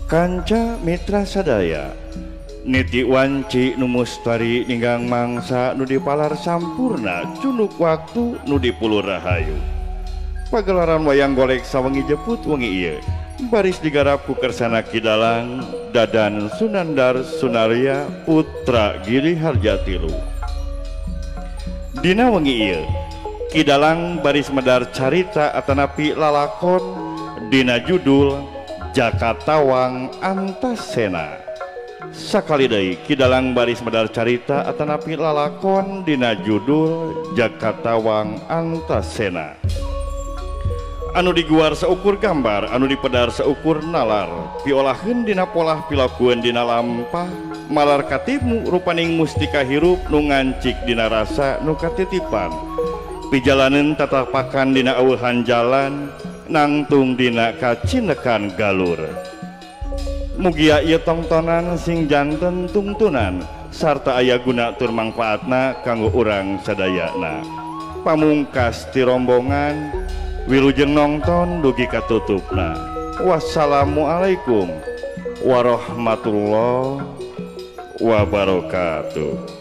Kanca mitra sadaya niti wanci nu mustari ninggang mangsa nu dipalar sampurna cunuk waktu nu dipulur rahayu. Pagelaran wayang golek sawengi jeput wengi ieu baris digarap ku Kersana Ki Dalang Dadan Sunandar Sunarya Putra Giri Harjatilu. Dina wengi ieu Ki Dalang baris medar carita atanapi lalakon dina judul Jaka Tawang Antasena. Sakali deui Ki Dalang baris medar carita atanapi lalakon dina judul Jaka Tawang Antasena. Anu diguar seukur gambar, anu dipedar seukur nalar, piolaheun dina polah pilakueun dina lampah, malar katimu rupaning mustika hirup nu ngancik dina rasa nu katitipan, pijalaneun tatapakan dina eueuhan jalan, nangtung dina kacinekan galur. Mugia ieu tongtonan sing janten tungtunan sarta aya guna tur mangfaatna kanggo urang sadayana. Pamungkas ti rombongan wilujeng nongton dugi katutupna. Wassalamualaikum warahmatullahi wabarakatuh.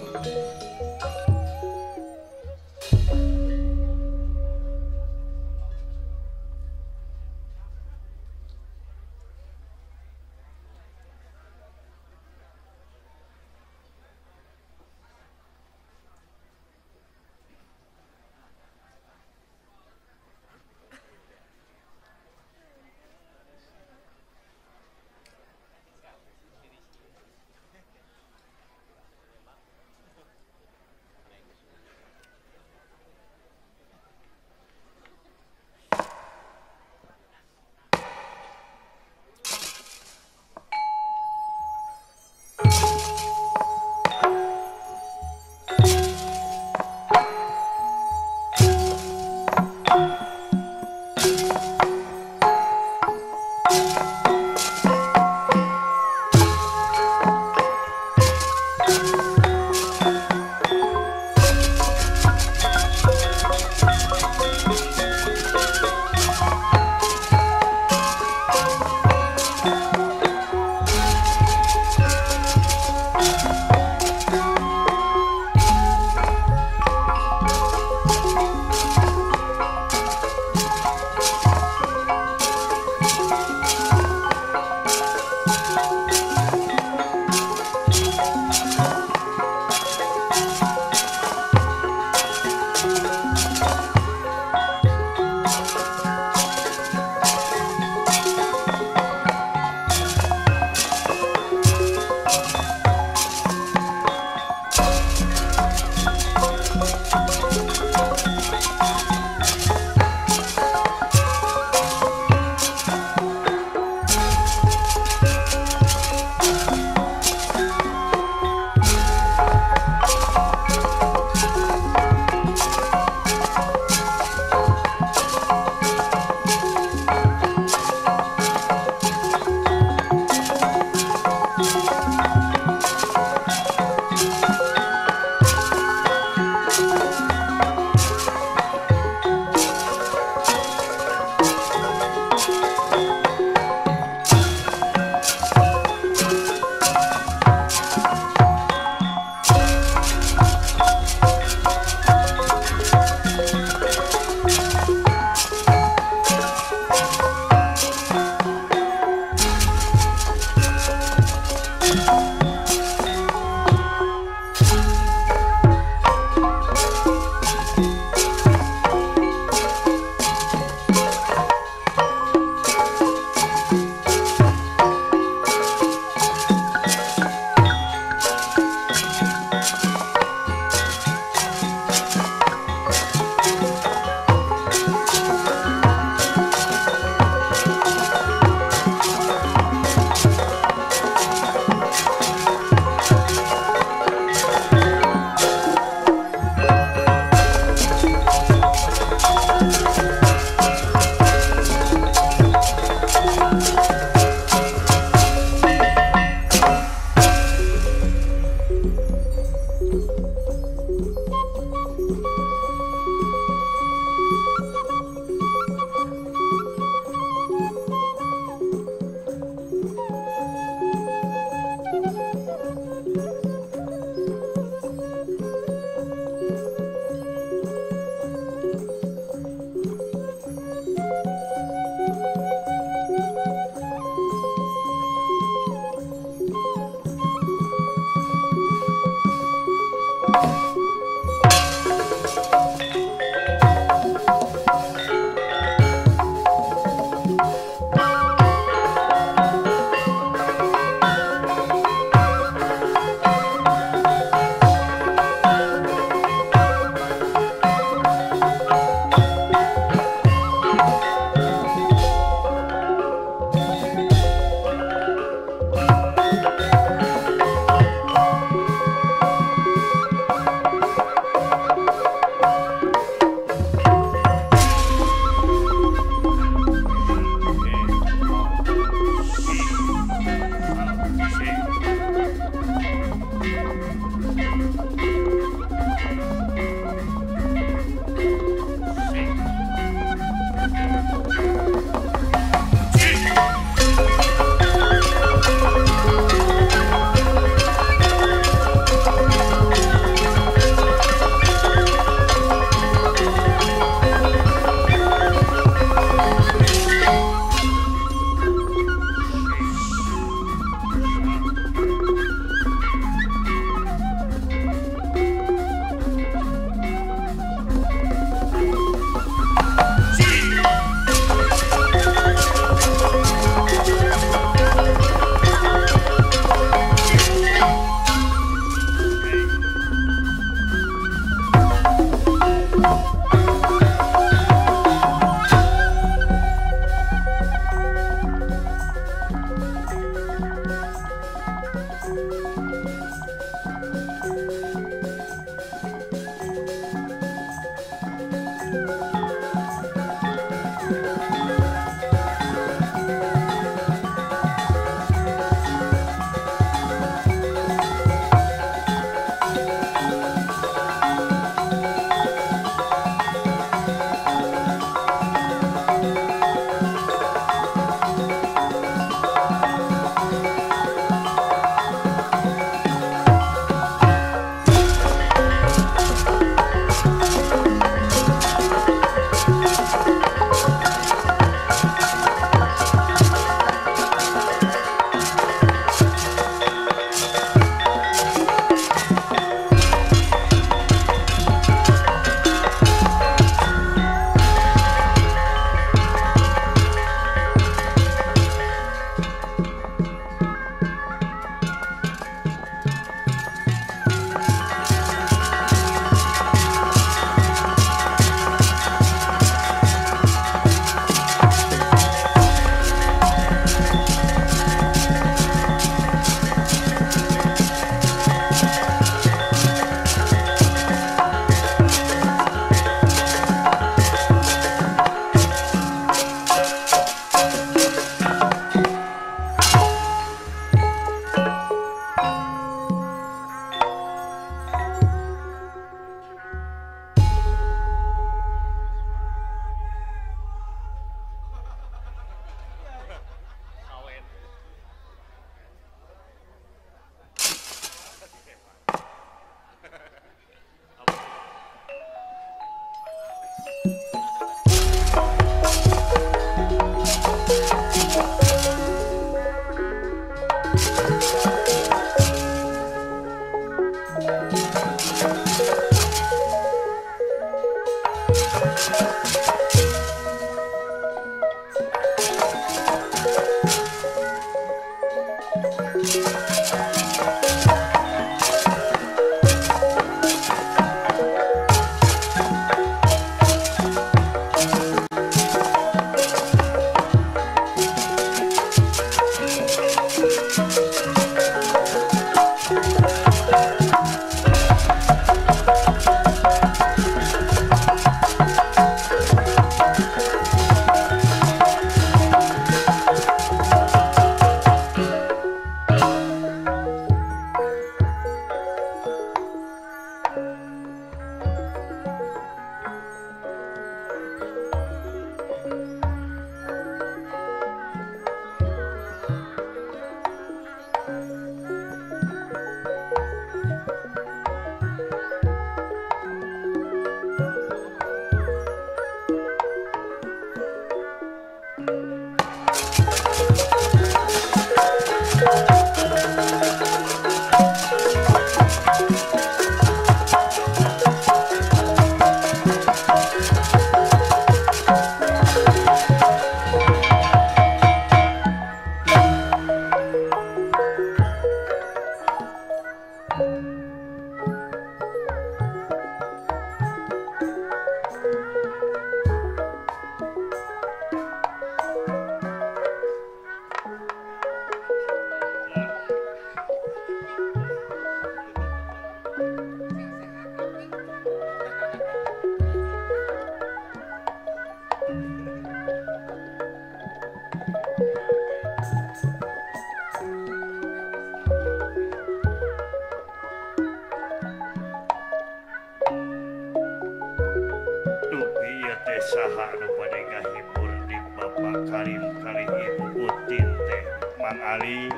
Saha nu bade ngahibur di Bapak Karim kali Ibu Utin teh Mang Ali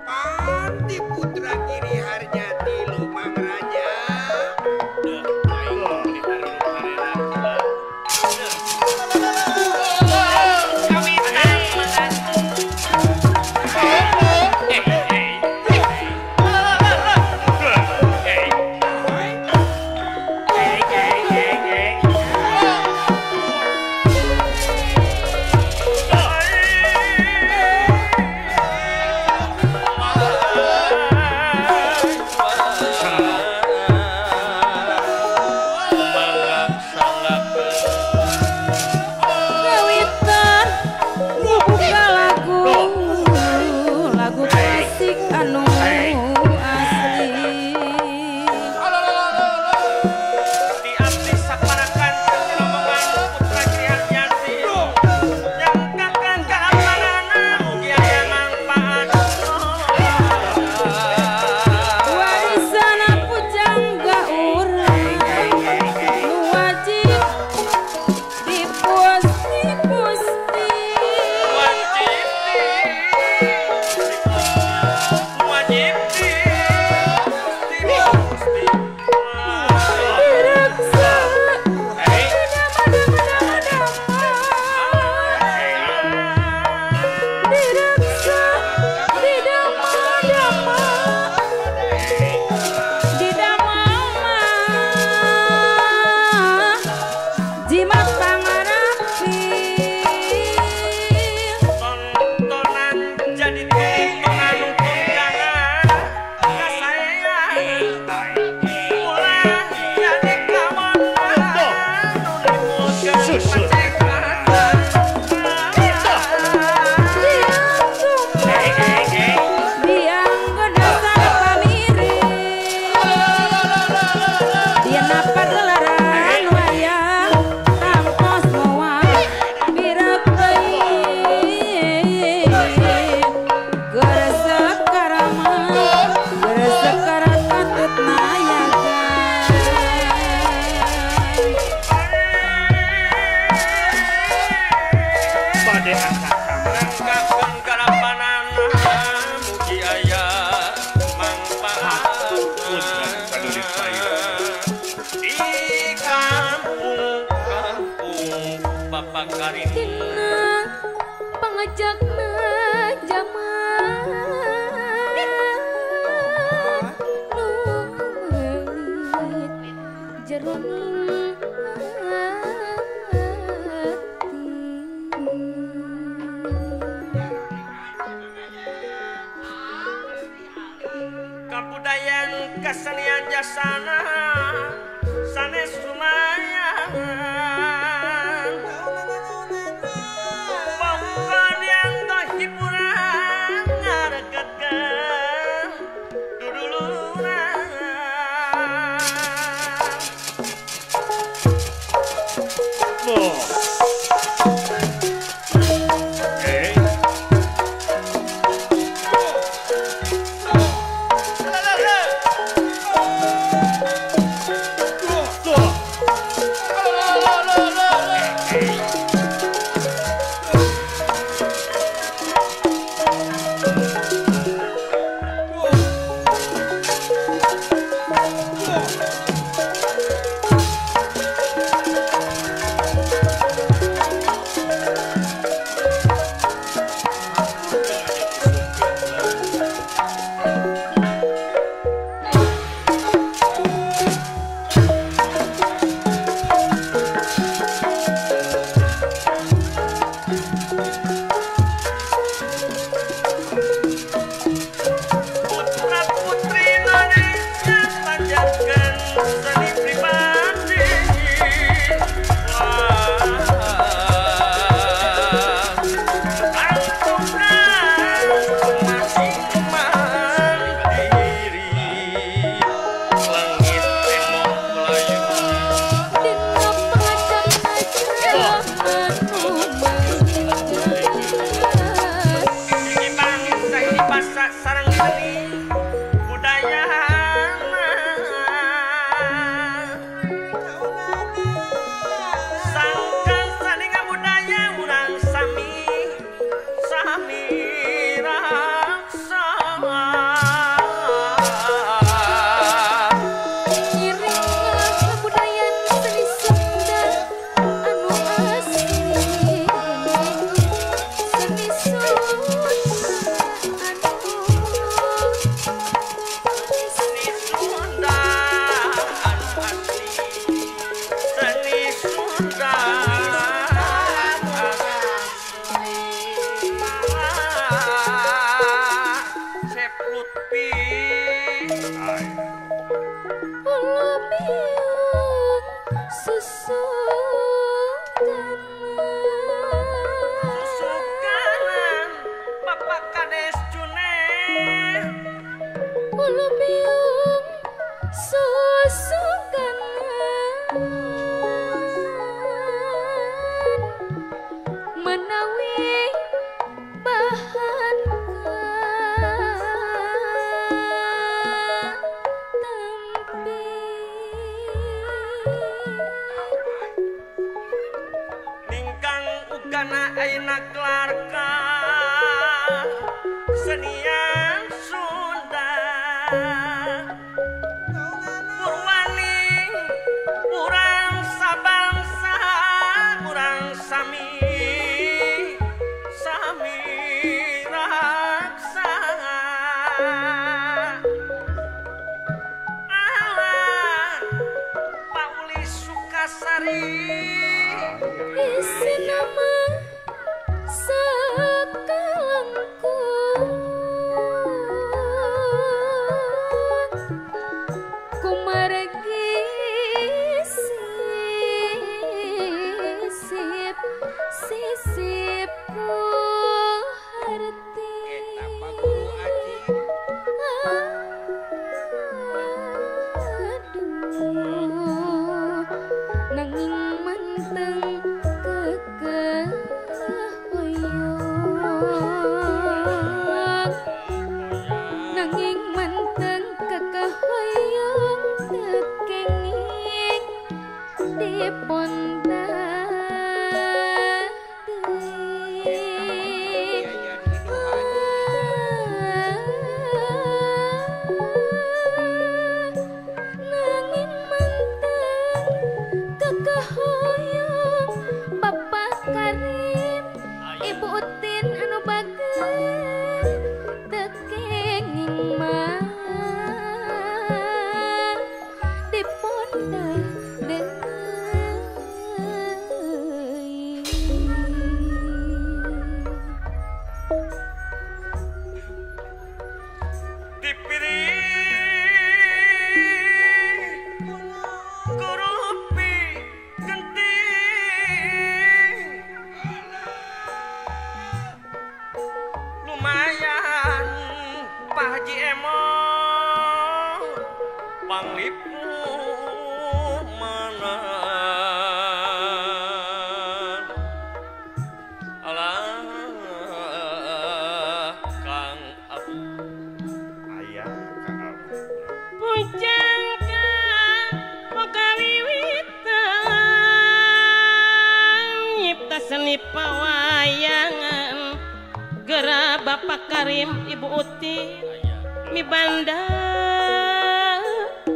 Panti Putra Giri Harjati Lumang Raja. Dina pangajakna zaman Kasenian jasana sanes lumayan pokon yang hiburan ngareketkeun duduluran. Oh. Dipiring Panglipur mana alah Kang Abu ayah Kang Abu pujangka boga wiwitan nyipta seni pawayangan geura Bapak Karim Ibu Uti mibanda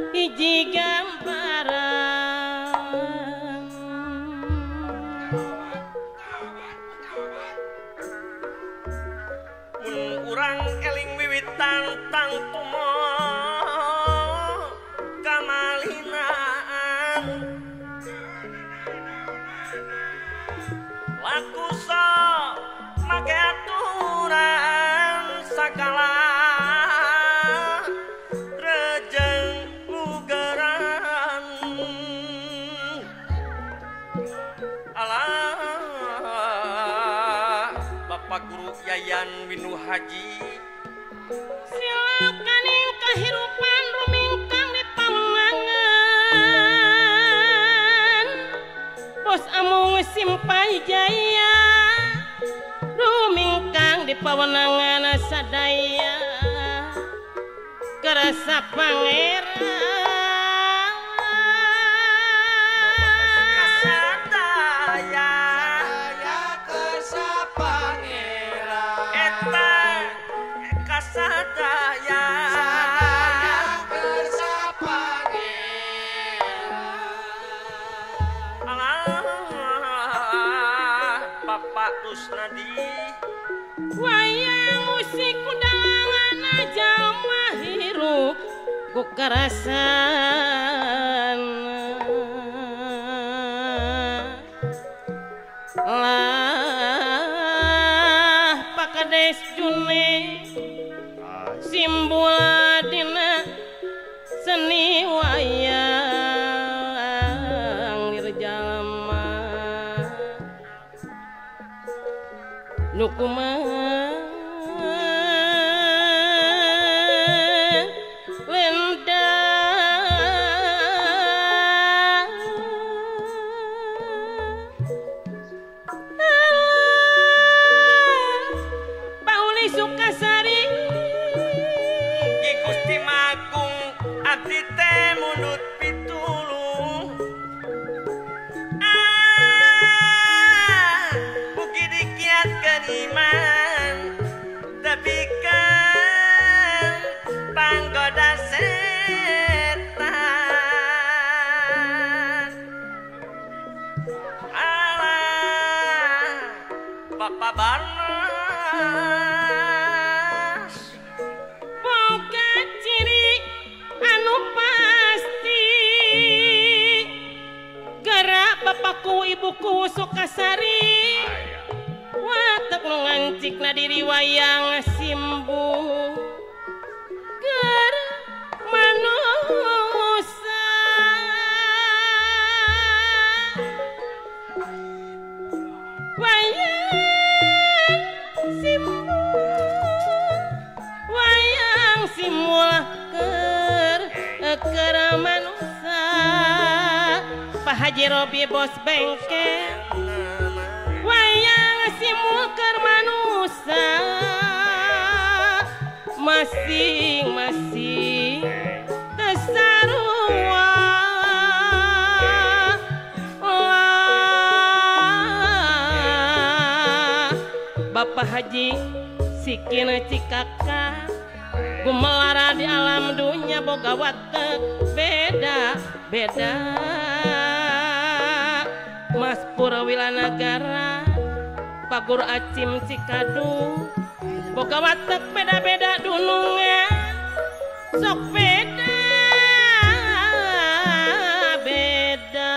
hiji gambaran mun urang eling wiwitan tangtumo kamalinaan laku so make aturan sagala rejeng lugeran alah Bapak Guru Yayan Winu Haji silakan kahirupan rumingkang di pamangan bos amung simpai jaya rumingkang di pawenangan sadaya kerasa pangeran kasadaya kersa pangeran eta kasadaya kersa pangeran alah Bapak Rusnadi wayang musik undangan jalma hirup ku karasan lah Pakades June simbol dina seni wayang lir jalma nu kumaha lenda Pauli Sukasari Ki Gusti Magung abdi teh mundut pitulung ah mugi dikiatkeun iman tepikeun panggoda setan alah Bapak Barnas boga ciri anu pasti gerak bapakku ibuku Sukasari watek nu ngancikna diri wayang simbu keur manusa wayang simbu wayang simul keur manusa Pak Haji Robi bos bengkel wayang simul keur manusa masing-masing tesarua Bapak Haji Sikin Cikaka gumelara di alam dunya boga watek beda beda Mas Purwilanagara Pak Guru Acim Cikadu boga watek beda-beda dunungan sok beda beda.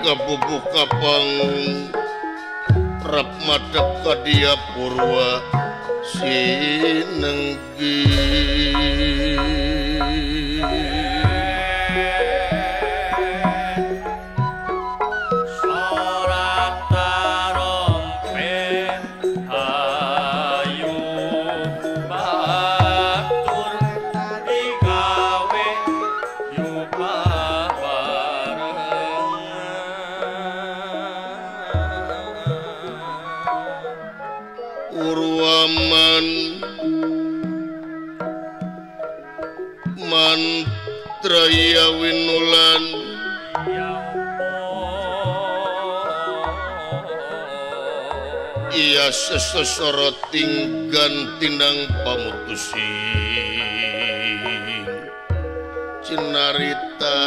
Kabubuka panggung rap madep ka dia Purwa sinenggi. Mantraya winulan iya sesesoroting gantinang pamutusing cinarita.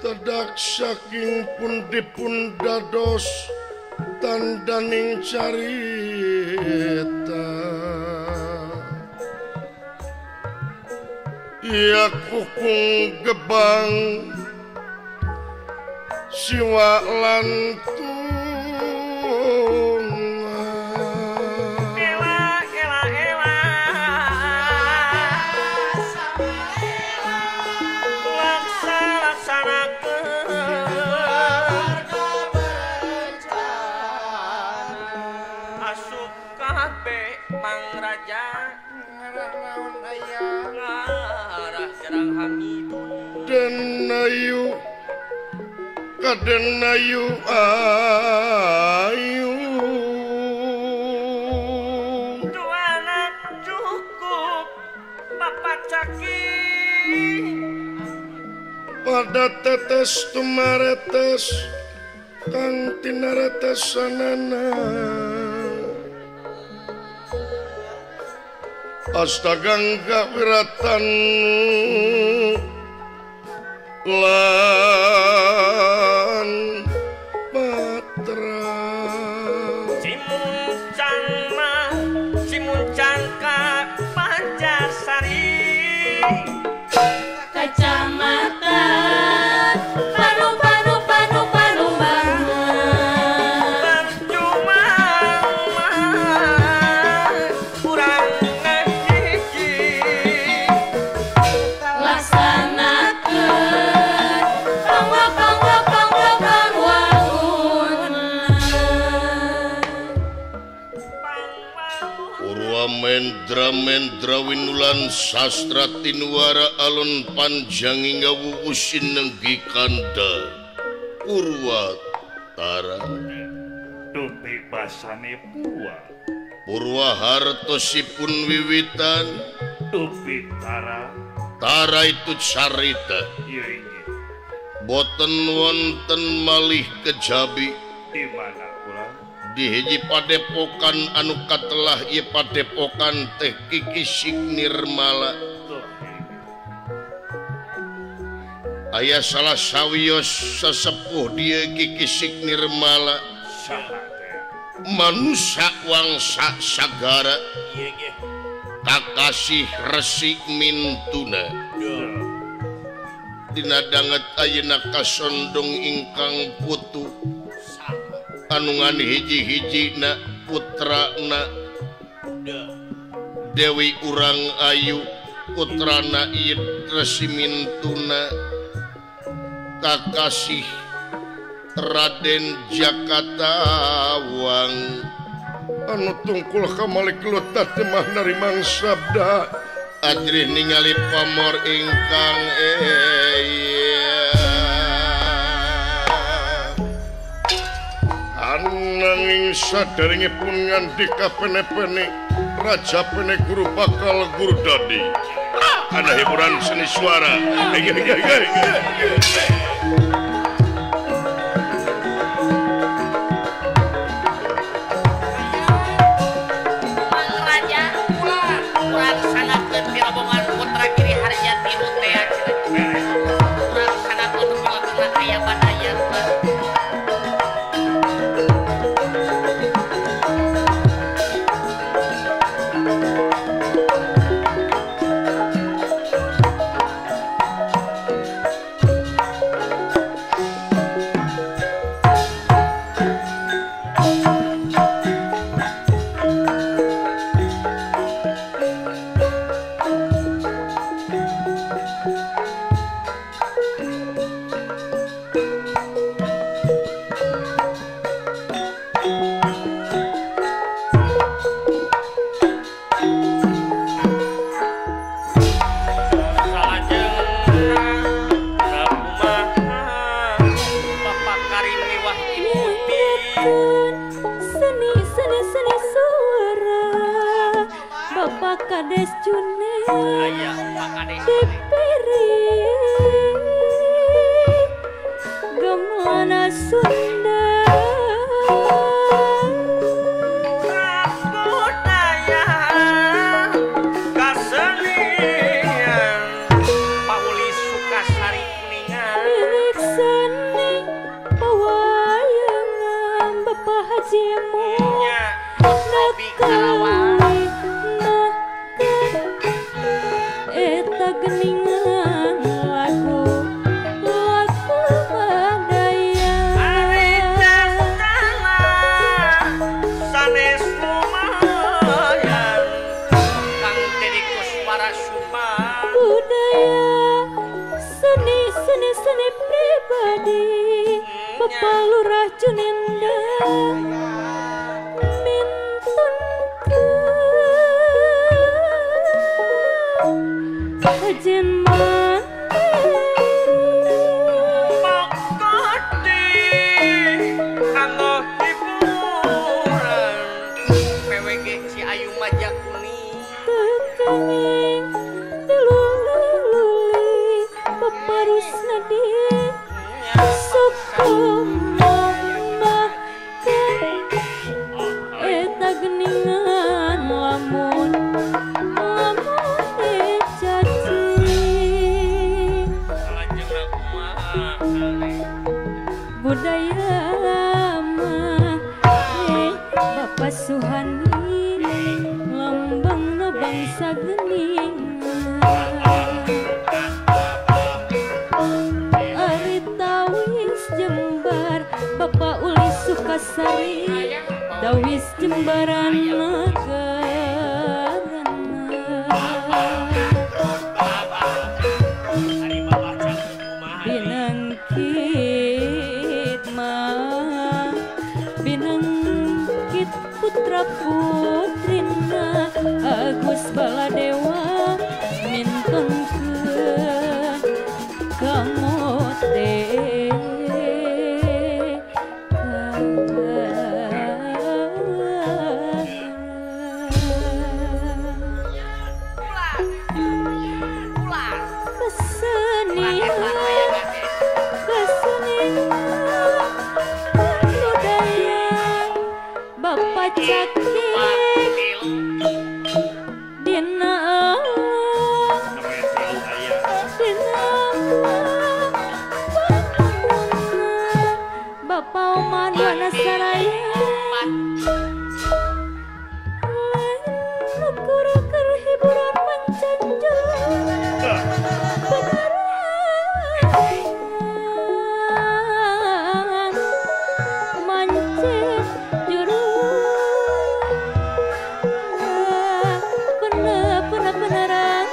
Tedak saking pundi-pun dados tandaning carita iya kukung gebang siwa lan Denayu kadenayu ayu duana cukup bapak caki pada tetes tumaretes kang tinaretesanana astagangga wiratan lan patra cimuncang mah cimuncang ka Banjarsari kacamatan panu panu panu panu banget percuma kurang ngahiji laksanakeun Mendra mendra winulan sastra tinuara alun panjang hingga wuwusin nenggi kanda Purwatara dupi basane Purwa Purwa hartosipun wiwitan dupi tara tara itu carita boten wonten malih kejabi di mana kula di hiji padepokan anu katelah ieu padepokan teh Kikisik Nirmala aya salah sawios sesepuh dieu Kikisik Nirmala manusa wangsa sagara kakasih resik mintuna dina danget ayeuna kasondong ingkang putu anungan hiji-hijina putrana Dewi Urang Ayu putrana ieu Resi Mintuna kakasih Raden Jakatawang anu tungkul kamalik lutat mah narimang sabda ajrih ningali pamor ingkang ananging sadaringipun ngandika pene-pene raja pene guru bakal guru dadi. Ada hiburan seni suara. Mang Raja urang sangatkeun pirombongan putra Giri Harja tilu teh urang sangatkeun pilotna aya badaya. Bapak Kades June diperi gamelana Sunda budaya kasenian Pauli Sukasari Kuningan milik seni pewayangan Bapak Haji Mo Robi Karawang eta geningan lagu lagu badaya sanes lumayan Kang Deddy Koswara Suma budaya seni seni seni pribadi Bapak Lurah Juninda Kajen Pakati kanggo hiburan PWG Ciayu Majakuni tekenging diluli-luli Bapak Rusnadi Suku make eta geningan lamun budaya mah Bapak Suhani lambangna bangsa geningan ari tawis jembar Bapak Uli Sukasari tawis jembaran negarana binangkit putra putrina Agus Baladewa mintonkeun kamote kesenian Bapak Cakik dina dina Bapak Oman Wanasaraya lain hiburan mancanjur beneran mancing juru bener beneran.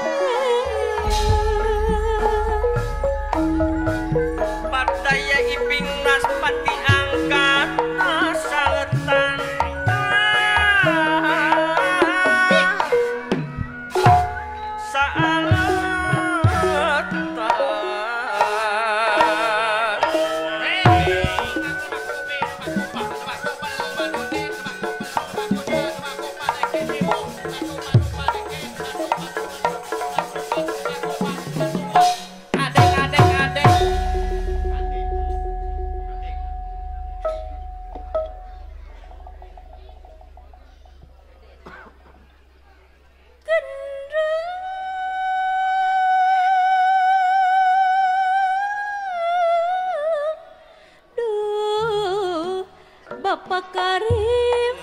Bapak Karim,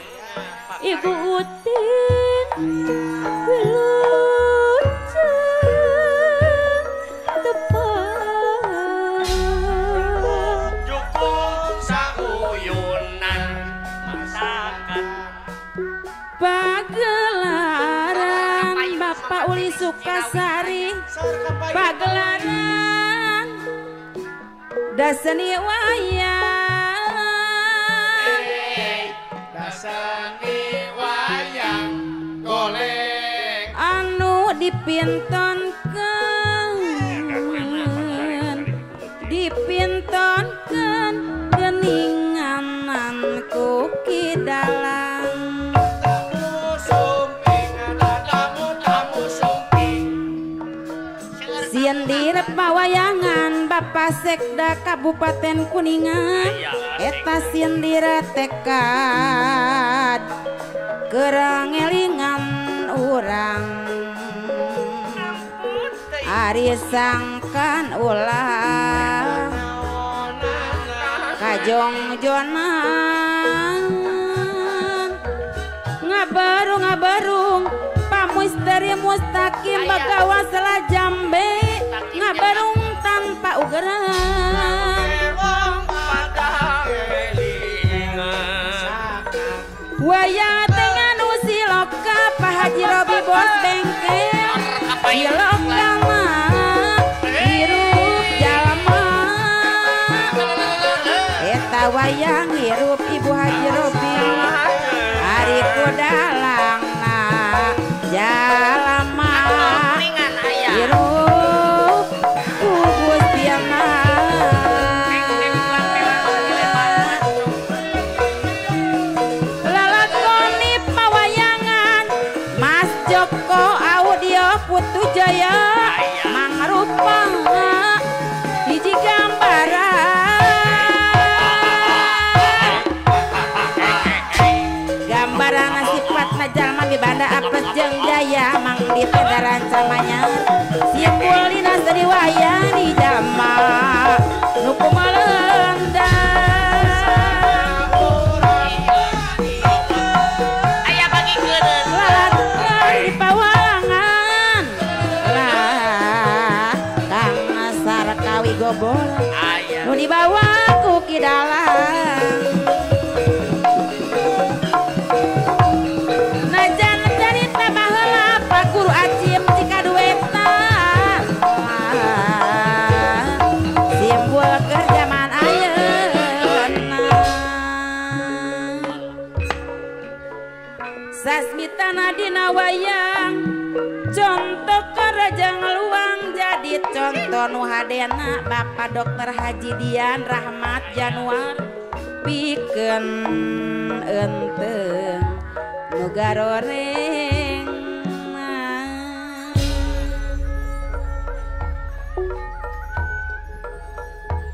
Ibu Utin, wilujeng tepang. Jukung sauyunan masakan. Pagelaran Bapak Uli Sukasari, pagelaran daseni wayang, daseni wayang golek anu dipintonkeun, dipintonkeun geninganan ku Ki Dalang. Sindir pawayangan Bapak Sekda Kabupaten Kuningan, eta sindir tekad keur ngelingan urang, ari sangkan ulah kajongjonan, ngabarung ngabarung pamusteri mustaqim bagawa selajambe, ngabarung tanpa ugeran. Wayang dengan usiloka Pak Haji Robi bos bengkel, siloka mah hirup jalma, eta wayang hirup Ibu Haji Robi, ari ku dalangna jalma hirup ku Gusti Allah. Lalakoni pawayangan Mas Joko Audio Putu Jaya mangrupa hiji gambaran, gambaran sifatna jalma mibanda apes jeung jaya mang dipeda rancamanya simbol dina seni wayang di jalma nu kumalenda. Aya bagikeun lalakon di pawalangan lah Kang Sarkawi Gobor nu dibawa ku Ki Dalang. Najan carita baheula Pak Guru Acim jika duetan, simbol keur jaman ayeuna. Sasmitana dina wayang contoh kerajaan luang jadi contoh nu hadena Bapak Dokter Haji Dian Rahmat Januar, pikeun eunteng nu garoreng.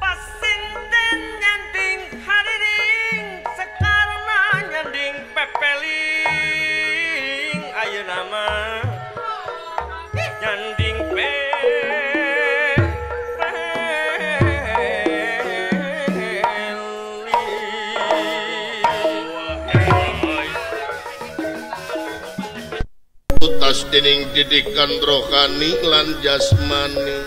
Pasinten nyanding hariring sekarna nyanding pepeling ayeuna mah nyanding pepeling. Utas dening didikan rohani lan jasmani,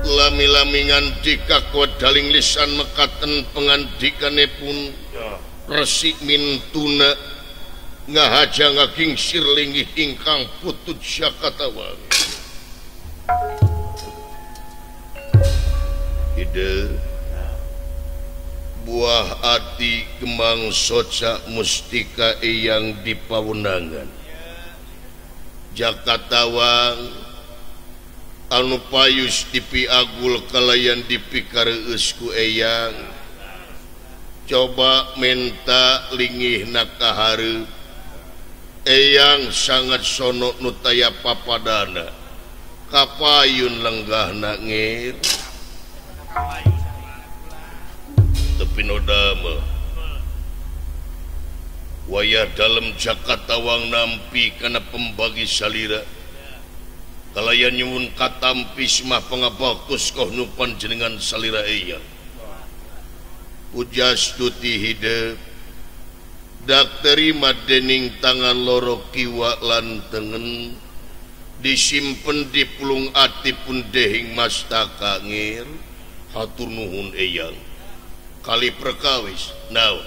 lami-lami ngandika kodaling lisan mekaten pengandikanipun resik mintuna ngahaja ngagingsir linggih ingkang putut Jakatawang. Ide buah ati kembang soca mustika eyang di pawenangan Jakatawang anu payus dipiagul kalayan dipikareus ku eyang, coba menta lingih nakahareup eyang sangat sono nu taya papadana kapayun lenggahna ngir tepi nodama wayah dalem Jakatawang nampi kana pembagi salira Kalayan nyuwun katampi semah pangabaktos koh nu panjenengan salira eyang. Pujastuti hidep dak terima dening tangan loro kiwa lan tengen disimpen di pulung ati pun dehing mastaka ngir hatur nuhun eyang kali perkawis naon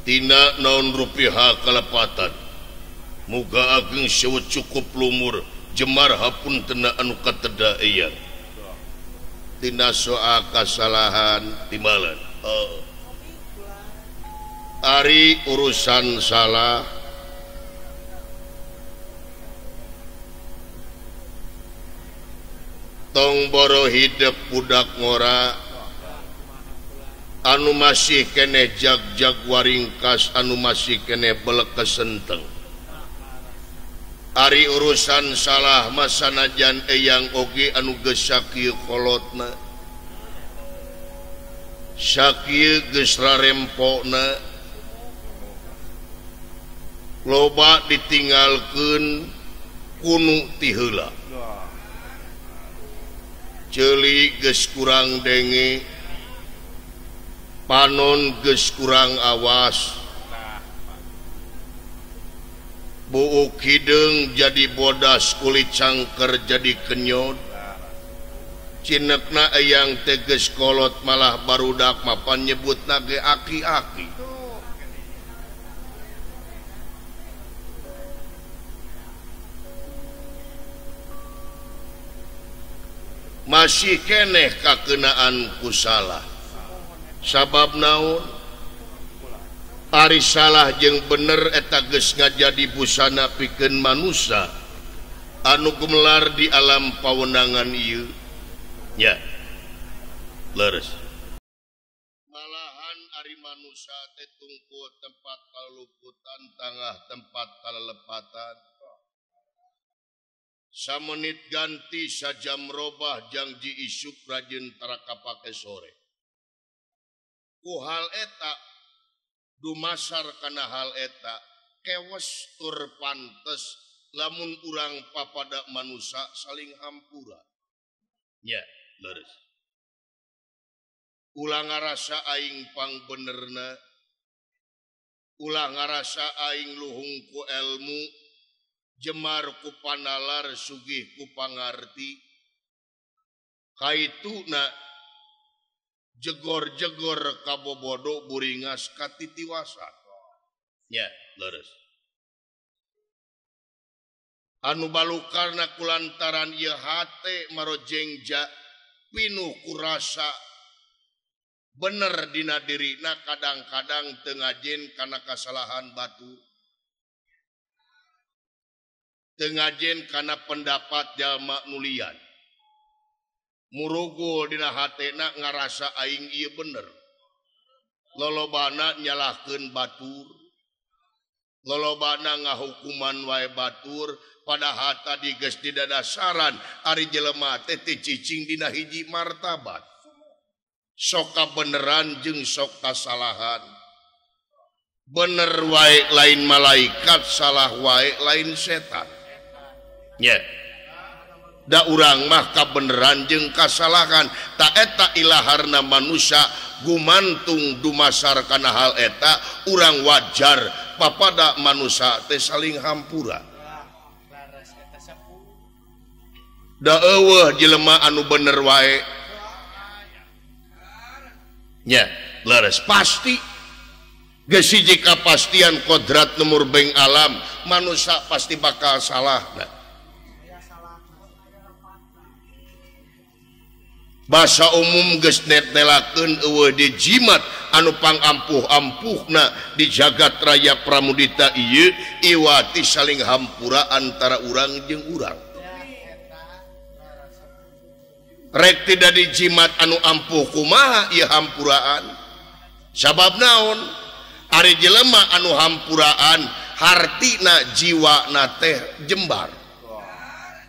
tina naon rupiah kalepatan muga ageng sewu cukup lumur jemar hapun tena anu kateda eyang tina soa kasalahan timbalan oh. Ari urusan salah tong boro hidep budak ngora anu masih keneh jag-jag waringkas anu masih keneh belek kesenteng. Ari urusan salah masanajan eyang oge anu geus sakieu kolotna sakieu geus rarempokna loba ditinggalkeun kunu ti heula ceuli geus kurang denge panon geus kurang awas buuk hideung jadi bodas kulit cangker jadi kenyot cinekna eyang teh geus kolot malah barudak mapan nyebutna ge aki-aki. Masih keneh kakenaan ku salah sabab naon ari salah jeung bener eta geus ngajadi busana pikeun manusa anu gumelar di alam pawenangan ieu nya leres malahan ari manusa teh tungku tempat kaluputan tangah tempat kalelepatan samenit ganti sajam robah jangji isuk rajin tara kapake sore. Ku hal eta dumasar kana hal eta kewes tur pantes lamun urang papada manusa saling hampura. Nya leres. Ulah ngarasa aing pangbenerna, ulah ngarasa aing luhung ku elmu, jemar ku panalar sugih ku pangarti kaituna jegor-jegor kabobodo buringas katitiwasan nya leres anu balukarna kulantaran ieu hate marojengja pinuh kurasa bener dina dirina kadang-kadang teu ngajen kana kasalahan batu teu ngajen kana pendapat jalma nulian murugul dina hatena ngarasa aing ieu bener lolobana nyalahkeun batur lolobana ngahukuman wae batur padahal tadi geus didadasaran ari jelema teh teu cicing dina hiji martabat sok kabeneran jeung sok kasalahan bener wae lain malaikat salah wae lain setan nya da urang mah kabeneran jeung kasalahan ta eta ilaharna manusia gumantung dumasar kana hal eta urang wajar papada manusia teh saling hampura da eueuh jelema anu bener wae nya leres pasti geus hiji kapastian kodrat nu murbeng alam manusia pasti bakal salah. Bahasa umum geus netelakeun eueuh di jimat anu pangampuh-ampuhna di jagat raya Pramudita ieu iwati saling hampura antara urang jeung urang. Rek tidak di jimat anu ampuh kumaha ieu hampuraan sabab naon ari jelema anu hampuraan hartina jiwana teh jembar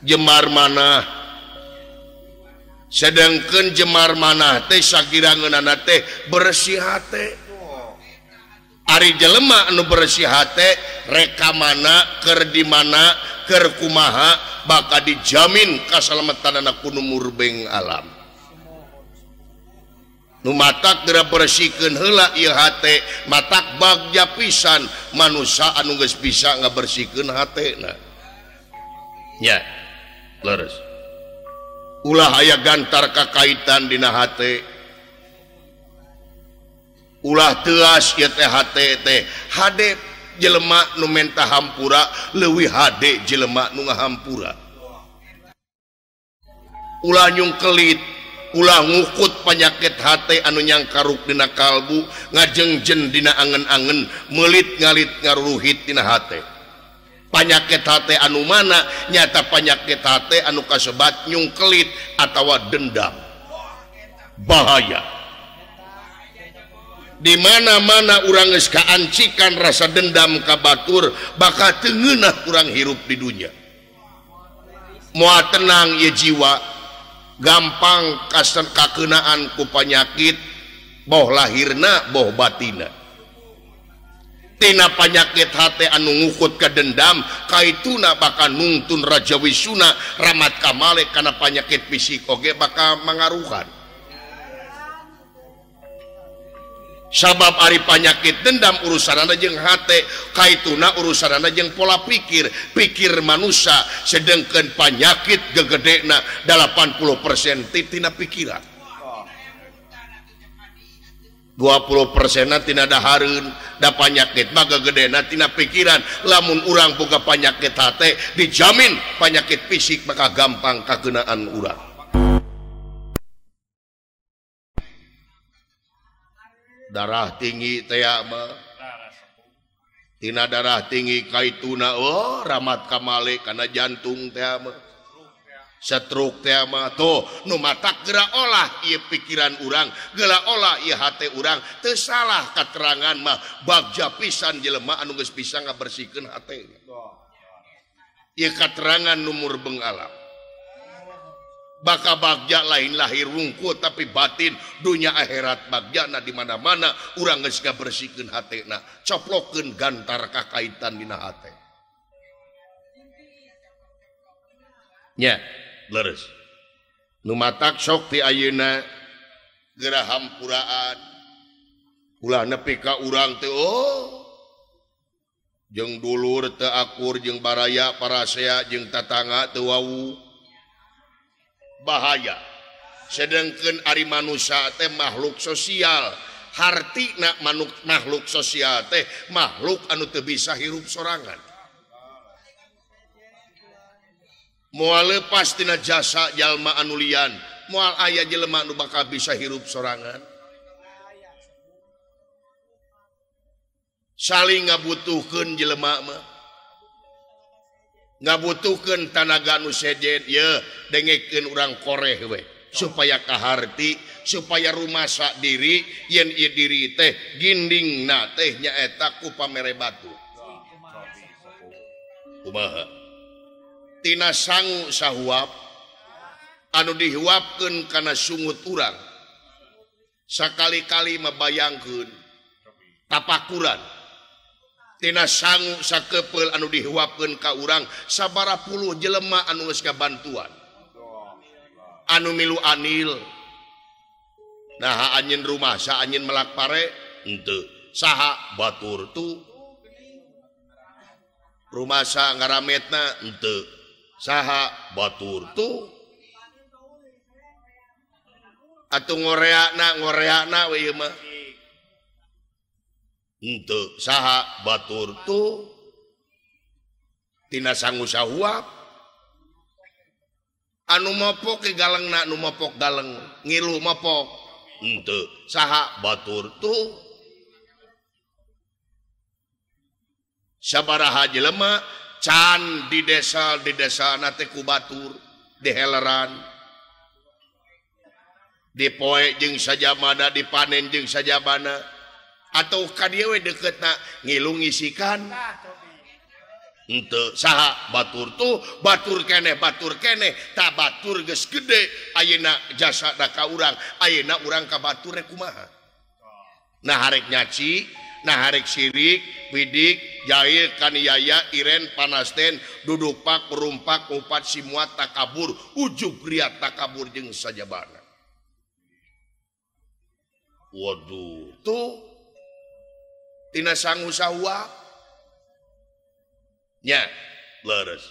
jembar manah sedangkan jemar manah teh sakirangeunana teh bersih hate ari jelema anu bersih hate rek ka mana keur di mana keur kumaha bakal dijamin kasalametanana ku nu murbeng alam. Nu matak geura bersihkeun heula ieu hate, matak bagja pisan manusa anu geus bisa ngabersihkeun hatena. Nya, leres. Ulah aya gantar kakaitan dina hate. Ulah teuas ieu teh hate teh. Hade jelema nu menta hampura leuwih hade jelema nu ngahampura. Ulah nyungkelit, ulah ngukut panyakit hate anu nyangkaruk dina kalbu, ngajengjen dina angen-angen, meulit ngalit ngaruruhit dina hate. Panyakit hate anu mana? Nyata panyakit hate anu kasebat nyungkelit atawa dendam. Bahaya. Di mana-mana urang geus kaancikan rasa dendam ka batur, bakal teu ngeunah urang hirup di dunya. Moal tenang ieu jiwa, gampang kakeunaan ku panyakit boh lahirna boh batina. Tina panyakit hate anu ngukut ka dendam, kaituna bakal nungtun Raja Wisuna ramat kamale kana panyakit fisik oge bakal mangaruhan. Sabab ari panyakit dendam urusanana jeung hate, kaituna urusanana jeung pola pikir, pikir manusia, sedengkeun panyakit gegedena 80% tina pikiran. 20% tina dahareun, da panyakit mah gegedena tina pikiran. Lamun urang boga panyakit hate, dijamin panyakit fisik maka gampang kakeunaan urang. Darah tinggi teh mah tina darah tinggi kaituna oh ramat kamale kana jantung teh mah stroke teh mah tuh nu matak geura olah ieu pikiran urang, geura olah ieu hate urang. Teu salah katerangan mah bagja pisan jelema anu geus bisa ngabersihkeun hate. Ieu katerangan nu murbeng alam. Baka bagja lain lahir wungkul tapi batin dunia akhirat bagjana di mana-mana urang geus ngabersihkeun hatena, coplokeun gantar kakaitan dina hate. Nya, leres. Nu matak sok ti ayeuna geura hampuraan. Ulah nepi ka urang teh oh jeung dulur teu akur jeung baraya parasea jeung tatangga teu wau. Bahaya. Sedengkeun ari manusia teh makhluk sosial. Hartina makhluk sosial teh makhluk anu teu bisa hirup sorangan. Moal leupas tina jasa jalma anu lian, moal aya jelema anu bakal bisa hirup sorangan. Saling ngabutuhkeun jelema mah. Ngabutuhkeun tanaga nu sejen ye dengekeun urang koreh we supaya kaharti, supaya rumasa diri yen ieu diri teh gindingna teh nyaeta ku pamere batu. Kumaha tina sangu sahuap anu dihuapkeun kana sungut urang sakali-kali mabayangkeun tapakuran. Tina sangu sakepeul anu dihuapkeun ka urang sabaraha puluh jelema anu geus kabantuan anu milu anil. Naha anjeun rumah sa anjeun melak pare henteu saha batur tu rumasa ngarametna henteu saha batur tu atuh ngoreana we ieu mah henteu saha batur tu. Tina sangu sahuap anu mopok ke galengna nu mopok galeng ngilu mopok henteu saha batur tu. Sabaraha jelema can di desa na teh ku batur diheleran dipoe jeung sajamana dipanen jeung sajamana atau ka dieu we deketna ngilu ngisikan henteu saha batur tuh batur keneh tak batur geus gede ayeuna jasa da ka urang ayeuna urang ka batur rek kumaha. Nah harek nyaci Nah harek sirik, bidik, jahil, kaniaya, iren, panasten, dudupak, rumpak, upat, simua, takabur, ujug ria takabur jeung sajabana. Waduh, tuh tina sangu sahua nya leres.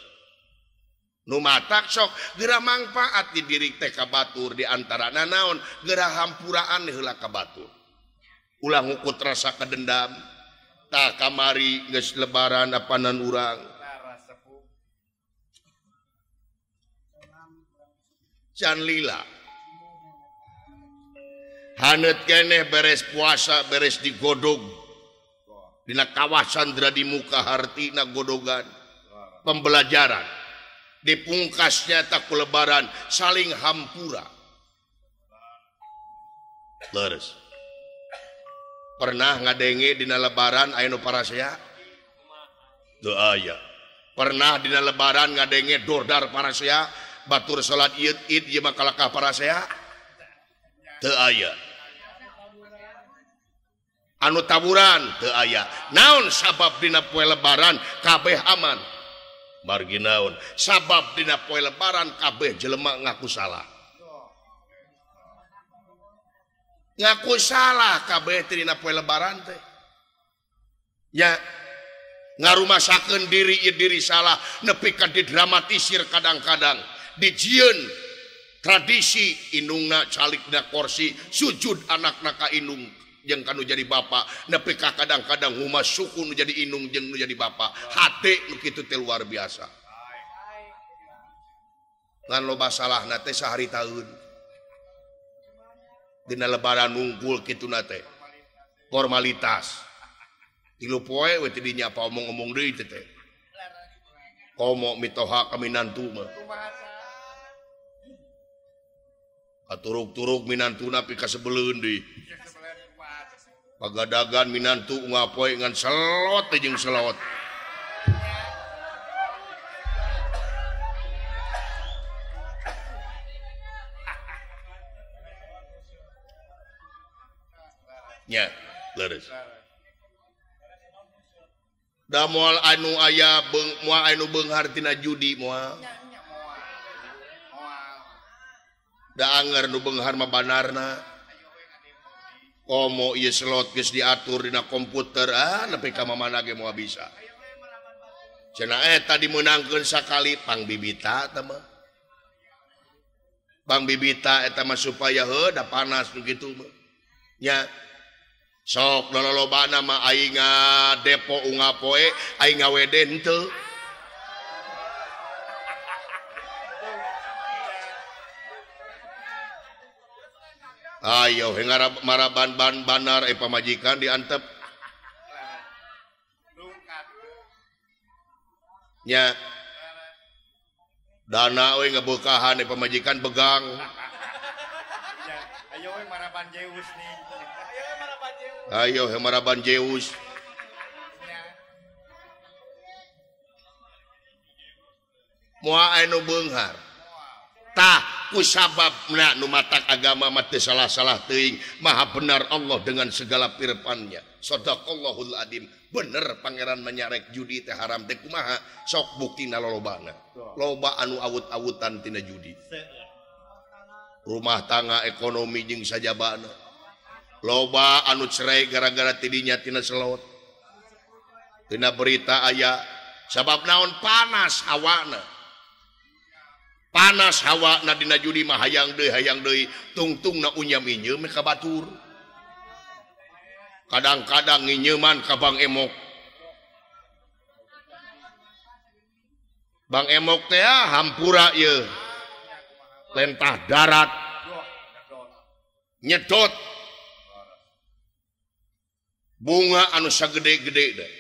Nu matak sok geura mangpaat di diri teh ka batur di antara nanaon geura hampuraan heula ka batur. Ulah ngukut rasa kedendam tah kamari geus lebaran apanan urang. Can lila. Haneut keneh beres puasa beres digodog. Dina kawasan di muka hartina godogan pembelajaran dipungkasnya tak lebaran saling hampura. Leres. Pernah ngadenge dina lebaran aya nu parasea? Teu aya. Pernah dina lebaran ngadenge dordar parasea, batur salat Id Id ieu mah kalakah parasea? Teu aya. Anu taburan teu aya. Naon sabab dina poe lebaran kabeh aman? Margi naon? Sabab dina poe lebaran kabeh jelema ngaku salah. Ngaku salah kabeh teh dina poe lebaran teh. Nya ngarumasakeun diri ieu diri salah nepi ka didramatisir kadang-kadang dijieun tradisi indungna calikna korsi sujud anakna ka indung jeung kanu jadi bapa nepi ka kadang-kadang humas suku nu jadi indung jeung nu jadi bapa hate nu kitu teh luar biasa. Ngan loba salahna teh sahari taun. Dina lebaran nungkul kituna teh formalitas tilu poe we teh dinya apa omong-omong deui teh teh komo mitoha kaminantu mah katurug-turug minantuna pikasebeleun deui pagadagan minantu ngapoe ngan selot teh jeung selot. Nya leres. Da moal anu aya beung moal anu beunghar tina judi moal. Da anger nu beunghar mah banarna. Komo ieu slot geus diatur dina komputer ah nepi ka mamana ge moal bisa. Cenah eta dimeunangkeun sakali pangbibita eta mah. Pangbibita eta mah supaya heuh da panas nu kitu mah. Nya sok lolobana mah aing depo unga poe aing ngawede henteu. Ayo ngarap maraban ban banar pamajikan diantep. Nya dana we ngebeukahan pamajikan begang. Ayo we maraban Zeus nih. Ayo maraban Zeus. Moal anu beunghar. Tah ku sababna nu matak agama mah teu salah-salah teuing, maha benar Allah dengan segala firmannya. Shadaqallahul adzim. Bener pangeran menyarek judi teh haram teh kumaha? Sok buktina lolobana. Loba anu awut-awutan tina judi. Rumah tangga ekonomi jeung sajabana. Loba anu cerai gara-gara tidinya tina selot. Tina berita aya sabab naon panas hawana. Panas hawana dina judi mah hayang deui tungtungna unyam inyeum ka batur. Kadang-kadang nginyeman ka Bang Emok. Bang Emok teh hampura ieu. Lentah darat. Nyedot bunga anu sagede-gede deh.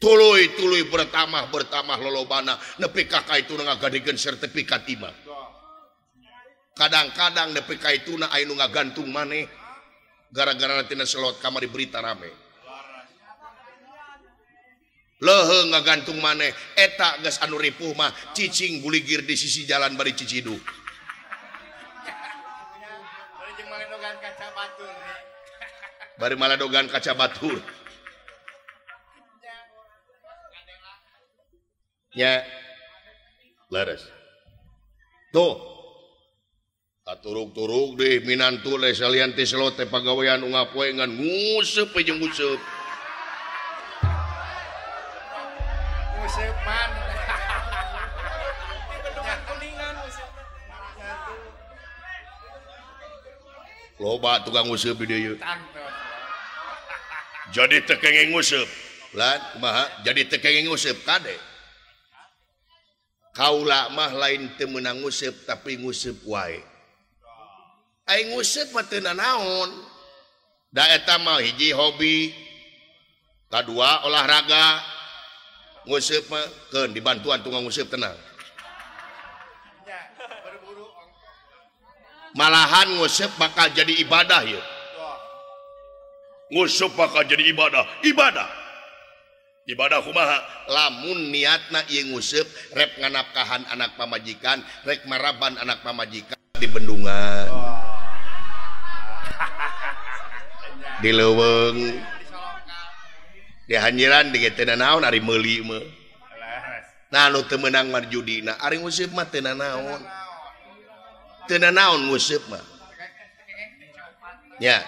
Tuluy-tuluy bertamah-bertamah lolobana nepi ka kaituna ngagadekeun sertifikat imah. Kadang-kadang nepi ka ituna aya nu ngagantung maneh gara-gara tina selot kamari berita rame. Leuheung ngagantung maneh eta geus anu ripuh mah cicing buligir di sisi jalan bari ciciduh. Bari maladogan kaca batur. Nya. Leres. Tuh. Katurug-turug deh minantu leh salian ti selo teh pagawean unggal poe ngan nguseup we jeung nguseup. Nguseup man. Loba tukang nguseup di dieu. Jadi teu kenging nguseup. Lan kumaha? Jadi teu kenging nguseup kade. Kaula mah lain teu meunang nguseup tapi nguseup wae. Aing nguseup mah teu nanaon. Da eta mah hiji hobi. Kadua olahraga. Nguseup mah keun dibantuan tukang nguseup tenang. Malahan nguseup bakal jadi ibadah ya. Nguseup bakal jadi ibadah. Ibadah. Ibadah kumaha? Lamun niatna ieu nguseup rek nganapkahan anak pamajikan, rek maraban anak pamajikan di bendungan. Di leuweung. Di hanjiran di teu naon ari meuli mah. Nah nu teu meunang mah judina, ari nguseup mah teu nanaon. Teu nanaon nguseup mah. Nya.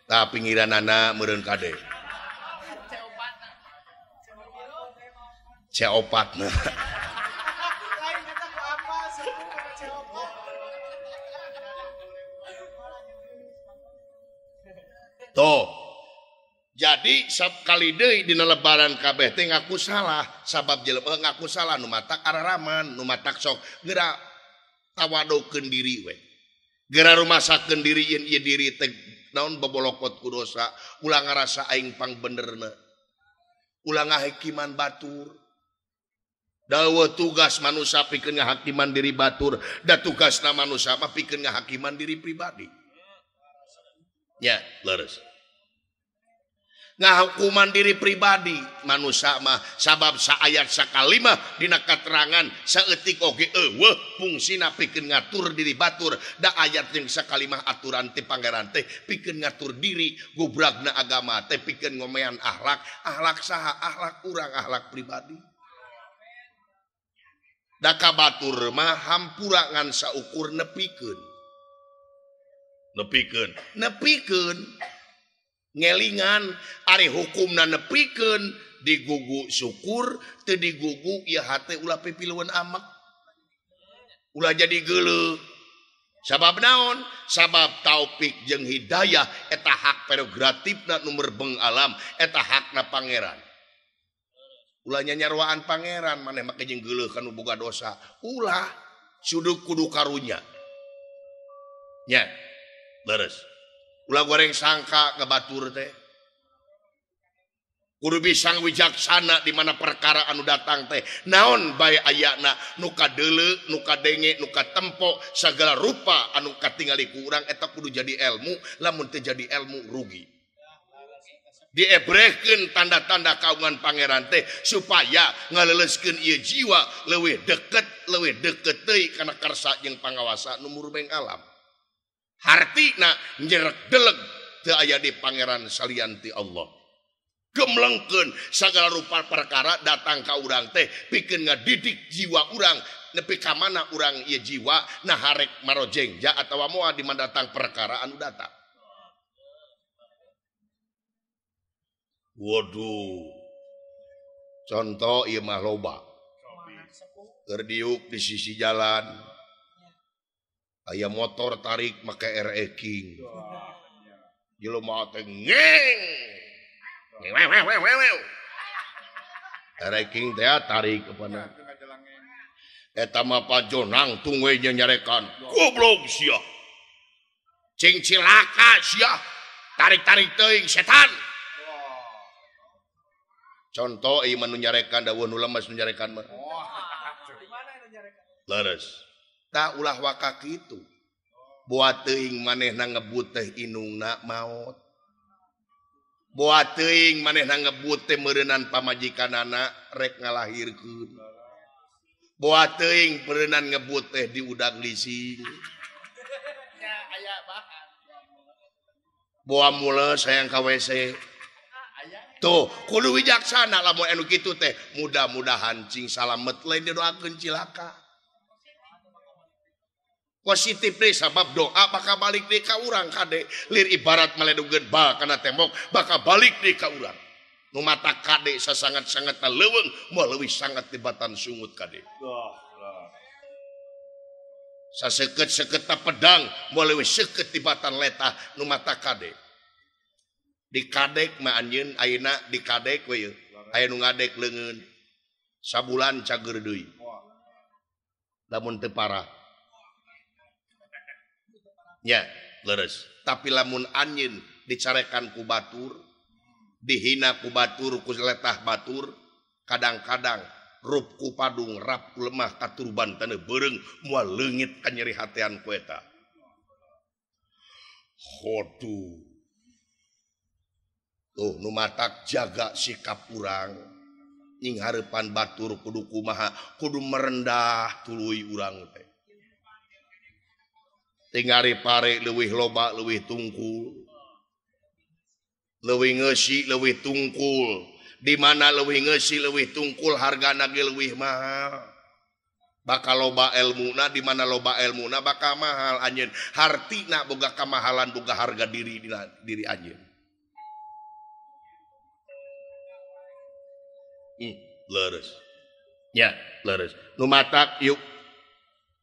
Tah pinggiranana meureun kade. C4 na. Tuh. Jadi sakali deui dina lebaran kabeh teh ngaku salah, sabab jelema ngaku salah nu matak araraman, nu matak sok geura tawadokeun diri we. Geura rumasakeun diri yen ieu diri teh naon bobolokot ku dosa, ulah ngarasa aing pangbenerna. Ulah ngahakiman batur. Dawa tugas manusia pikeun ngahakiman diri batur, da tugasna manusia mah pikeun ngahakiman diri pribadi. Nya, leres. Ngahukuman diri pribadi manusia mah sabab saayat sakalimah dina katerangan saeutik oge eueuh fungsina pikeun ngatur diri batur, da ayat jeung sakalimah aturan ti pangeran teh pikeun ngatur diri, gubragna agama teh pikeun ngomean akhlak, akhlak saha, akhlak urang, akhlak pribadi. Da ka batur mah hampura ngan saukur nepikeun. Nepikeun, nepikeun. Ngelingan ari hukumna nepikeun digugu syukur teu digugu ieu hate ulah pipilueun amek. Ulah jadi geuleuh. Sabab naon? Sabab taufik jeung hidayah eta hak prerogatifna nu merbeng alam, eta hakna pangeran. Ulah nyanyarwaan pangeran maneh make jeung geuleuh kanu boga dosa. Ulah suduk kudu karunya. Nya, leres. Ulah goreng sangka ke batur teh. Kudu bisang wijaksana di mana perkara anu datang teh. Naon bae ayana nu kadeuleu, nu kadenge, nu katempo segala rupa anu katingali ku urang eta kudu jadi ilmu, lamun teu jadi ilmu rugi. Diebrehkeun tanda-tanda kaungan pangeran teh supaya ngaleuleskeun ieu jiwa leuwih deket teuing kana karsa jeung pangawasa nu murbeng alam. Hartina nyerek deleg teu aya di pangeran salian ti Allah. Gemlengkeun sagala rupa perkara datang ka urang teh pikeun ngadidik jiwa urang nepi ka mana urang ieu jiwa nah harek marojengja atawa moal di mana datang perkara anu datang. Waduh. Contoh ieu mah loba. Keur diuk di sisi jalan. Aya motor tarik make RE King. Jelema teh ngeng. Wew. RE King teh tarik kepada. Eta mah pajo nangtung we nyarekan. Goblok sia. Cing cilaka sia. Tarik-tarik teuing setan. Contoh ieu mah nu nyarekan da nu lemes nu nyarekan mah. Leres. Tak ulah waka kitu. Boa teuing manehna ngebut teh inungna maot. Boa teuing manehna ngebut teh meureunan pamajikanana rek ngalahirkeun. Boa teuing meureunan ngebut teh diudag lising. Boa mules hayang ka WC. Tuh, kudu wijaksana lamun anu kitu teh. Mudah-mudahan cing salamet lain didoakeun cilaka. Positif deh sabab doa bakal balik deui ka urang kade. Lir ibarat maledugeun bal kana tembok bakal balik deui ka urang. Nu mata kade sasangat-sangatna leuweung moal leuwih sangat tibatan sungut kade. Saseukeut-seukeutna pedang moal leuwih seukeut tibatan letah nu mata kade. Dikadek mah anjeun ayeuna dikadek we yeuh. Aya nu ngadek leungeun. Sabulan cager deui. Lamun teu parah. Nya, leres. Tapi lamun anjeun dicarekan ku batur, dihina ku batur, ku letah batur, kadang-kadang rup ku padung, rap ku lemah, katurban taneuh beureung, moal leungit kanyeri hatean ku eta. Hodu. Tuh nu matak jaga sikap urang. Nying hareupan batur kudu kumaha, kudu merendah tuluy urang teh. Tingari pare leuwih loba leuwih tungkul. Leuwih ngeusi leuwih tungkul. Di mana leuwih ngeusi leuwih tungkul hargana ge leuwih mahal. Bakal loba elmuna, di mana loba elmuna bakal mahal anjeun. Hartina boga kamahalan boga harga diri dina diri anjeun. Leres. Ya, leres. Nu matak yuk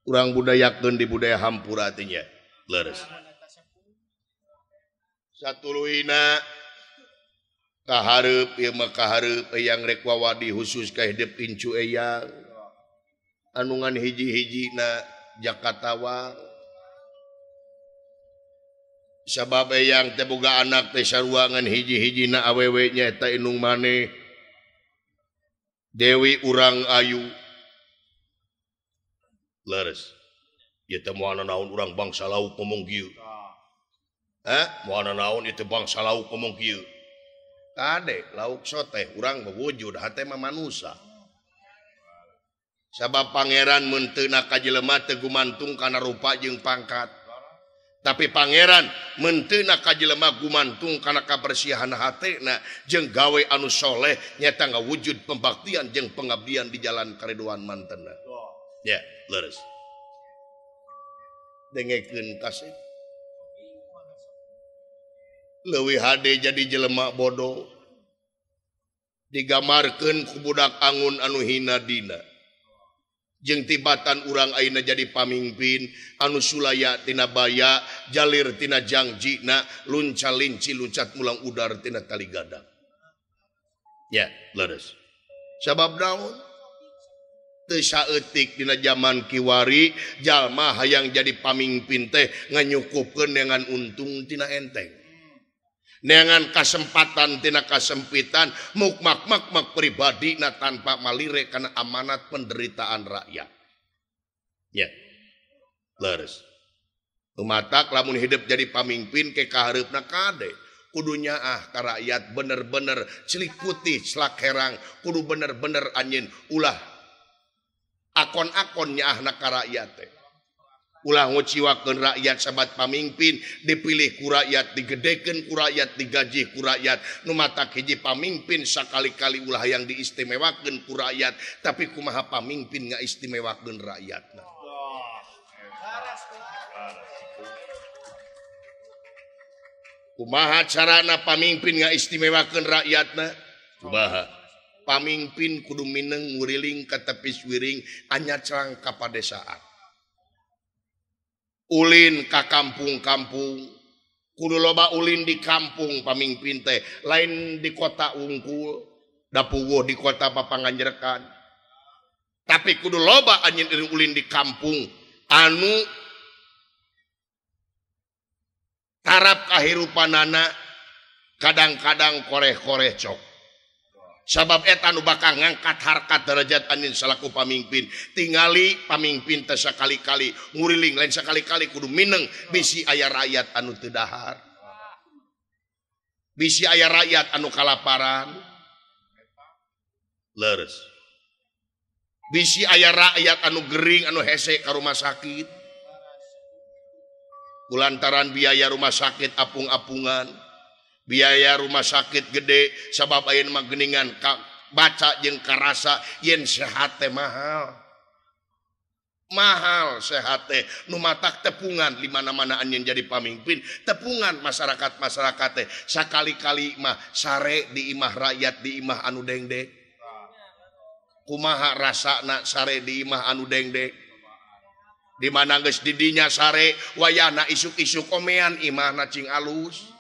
urang budayakeun di budaya hampura teh nya. Leres. Satuluyna kahareup ieu mah kahareup eyang rek wawadi khusus ka hidep incu eyang. Anu ngan hiji-hijina Jakatawang. Sabab eyang teh boga anak teh sarua ngan hiji-hijina awewe nya eta indung maneh. Dewi Urang Ayu. Leres. Ieu teh moal naon urang bangsa lauk ngomong kieu. Hah? Moal naon ieu teh bangsa lauk ngomong kieu. Kade lauk soteh urang mewujud hate mah manusa. Sabab pangeran mun teu na ka jelema teu gumantung kana rupa jeung pangkat. Tapi pangeran mun teu na ka jelema gumantung kana kabersihan hatena jeung gawe anu soleh nyata ngawujud pembaktian jeung pengabdian di jalan kariduan mantena. Ya, leres. Dengekeun kasih. Leuwih hade jadi jelema bodoh. Digamarkeun ku budak angun anu hina dina. Jeung tibatan urang ayeuna jadi pamimpin anu sulaya tina baya, jalir tina jangjina, lunca linci luncat mulang udar tina tali gadang. Ya, leres. Sabab naon? Teu saeutik dina jaman kiwari jalma hayang jadi pamimpin teh nganyukupkeun dengan untung tina enteng. Neangan kasempatan tina kasempitan mukmak-makmak pribadi na tanpa malire kana amanat penderitaan rakyat. Ya. Leres. Tumatak lamun hidup jadi pamimpin ke kahareupna kade. Kudu nyaah ka rakyat bener-bener celik putih celak herang kudu bener-bener anjeun ulah akon-akon nyaahna ka rakyat teh. Ulah nguciwakeun rakyat sabat pamimpin dipilih ku rakyat digedekeun ku rakyat digaji ku rakyat nu matak hiji pamimpin sakali-kali ulah yang diistimewakeun ku rakyat tapi kumaha pamimpin ngaistimewakeun rakyatna. Kumaha carana pamimpin ngaistimewakeun rakyatna? Kumaha? Pamimpin kudu mineng nguriling ka tepis wiring anyacrang ka padesaan. Ulin ka kampung-kampung kudu loba ulin di kampung pamimpin teh lain di kota wungkul da puguh di kota papanganjerekan tapi kudu loba anjeun ulin di kampung anu tarap kahirupanana kadang-kadang koreh-koreh cok sabab eta nu bakal ngangkat harkat derajat anjeun salaku pamimpin tingali pamimpin teh sakali-kali nguriling lain sakali-kali kudu mineng bisi aya rakyat anu teu dahar bisi aya rakyat anu kalaparan leres bisi aya rakyat anu gering anu hese ka rumah sakit Kulantaran biaya rumah sakit apung-apungan, biaya rumah sakit gede sabab ayeuna mah geuningan baca jeung karasa yen sehat teh mahal. Mahal sehat teh nu matak tepungan di mana-mana anjeun jadi pamimpin, tepungan masyarakat-masyarakat teh sakali-kali mah sare di imah rakyat di imah anu dengdek. Kumaha rasana sare di imah anu dengdek? Di mana geus didinya sare wayahna isuk-isuk omean imahna cing alus.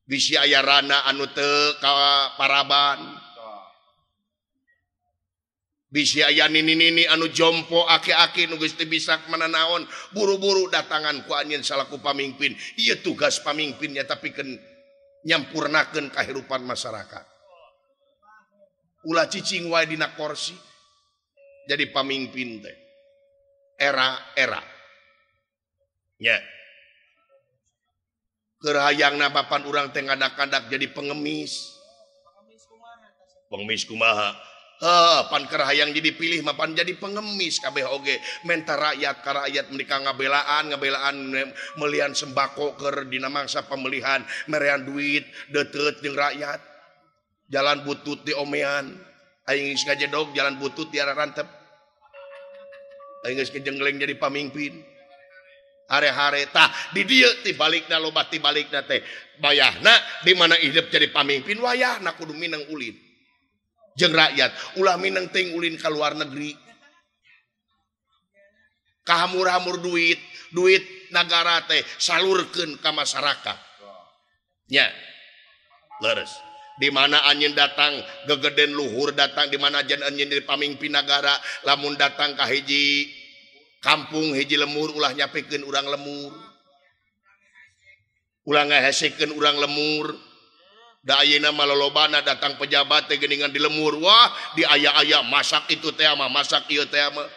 Bisi aya rana anu teu ka paraban. Bisi aya nini-nini anu jompo aki-aki nu geus teu bisa mananaon buru-buru datangan ku anjeun salaku pamimpin. Ieu tugas pamimpinnya tapi keun nyampurnakeun kahirupan masyarakat. Ulah cicing wae dina korsi jadi pamimpin teh. Era-era nya keur hayangna papan urang teh ngadak-ngadak jadi pengemis. Pengemis kumaha? Heuh, pan keur hayang jadi pilih mah pan jadi pengemis kabeh oge. Menta rakyat ka rakyat menika ngabelaan melian sembako keur dina mangsa pemilihan, merean duit deuteut jeung rakyat. Jalan butut di omean. Aing geus ngajedog jalan butut di ararantep. Aing geus kejenggleng jadi pamimpin. Hare-hare tah di dieu ti balikna loba ti balikna teh. Bayahna di mana hidup jadi pamimpin wayahna kudu mineng ulin. Jeung rakyat ulah mineng ting ulin ka luar negeri. Kahamur-hamur duit, duit nagara teh salurkeun ka masyarakat. Nya. Leres. Di mana anjeun datang gegeden luhur datang di mana anjeun jadi pamimpin nagara lamun datang ka hiji kampung hiji lemur ulah nyapikeun urang lemur, ulah ngahesekeun urang lemur. Da ayeuna mah lolobana datang pejabat teh geuningan di lemur, wah di aya-aya masak itu teh mah masak ieu teh mah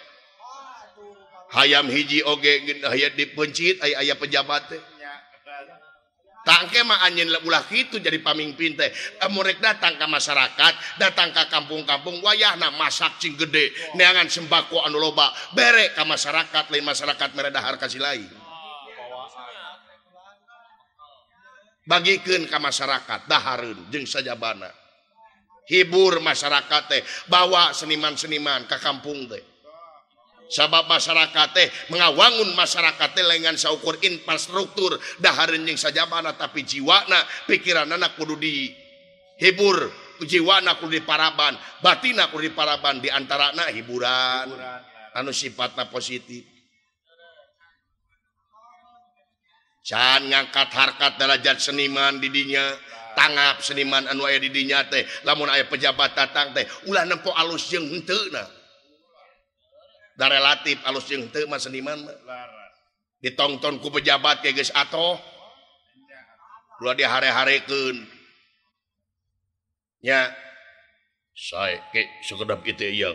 hayam hiji oge aya dipencit aya-aya pejabat teh. Tangke mah anjeun ulah kitu jadi pamimpin teh. Amun rek datang ka masyarakat, datang ka kampung-kampung wayahna masak cing gede, neangan sembako anu loba, bere ka masyarakat, lain masyarakat mere dahar ka si lain. Bagikeun ka masyarakat dahareun jeung sajabana. Hibur masyarakat teh, bawa seniman-seniman ka kampung teh. Sabab masyarakat teh mengawangun masyarakat teh lengan saukur infrastruktur dahareun jeung sajabana tapi jiwana pikiranana kudu dihibur, jiwana kudu diparaban, batina kudu diparaban, di antarana hiburan anu sifatna positif. Can ngangkat harkat derajat seniman di dinya, tanggap seniman anu aya di dinya teh, lamun aya pejabat datang teh ulah nempo alus jeung henteuna. Da relatif alus jeung henteu mah seniman mah. Ditongton ku pejabat ge geus atoh. Ulah dihare-harekeun. Nya sae ke sakedap kitu ieu.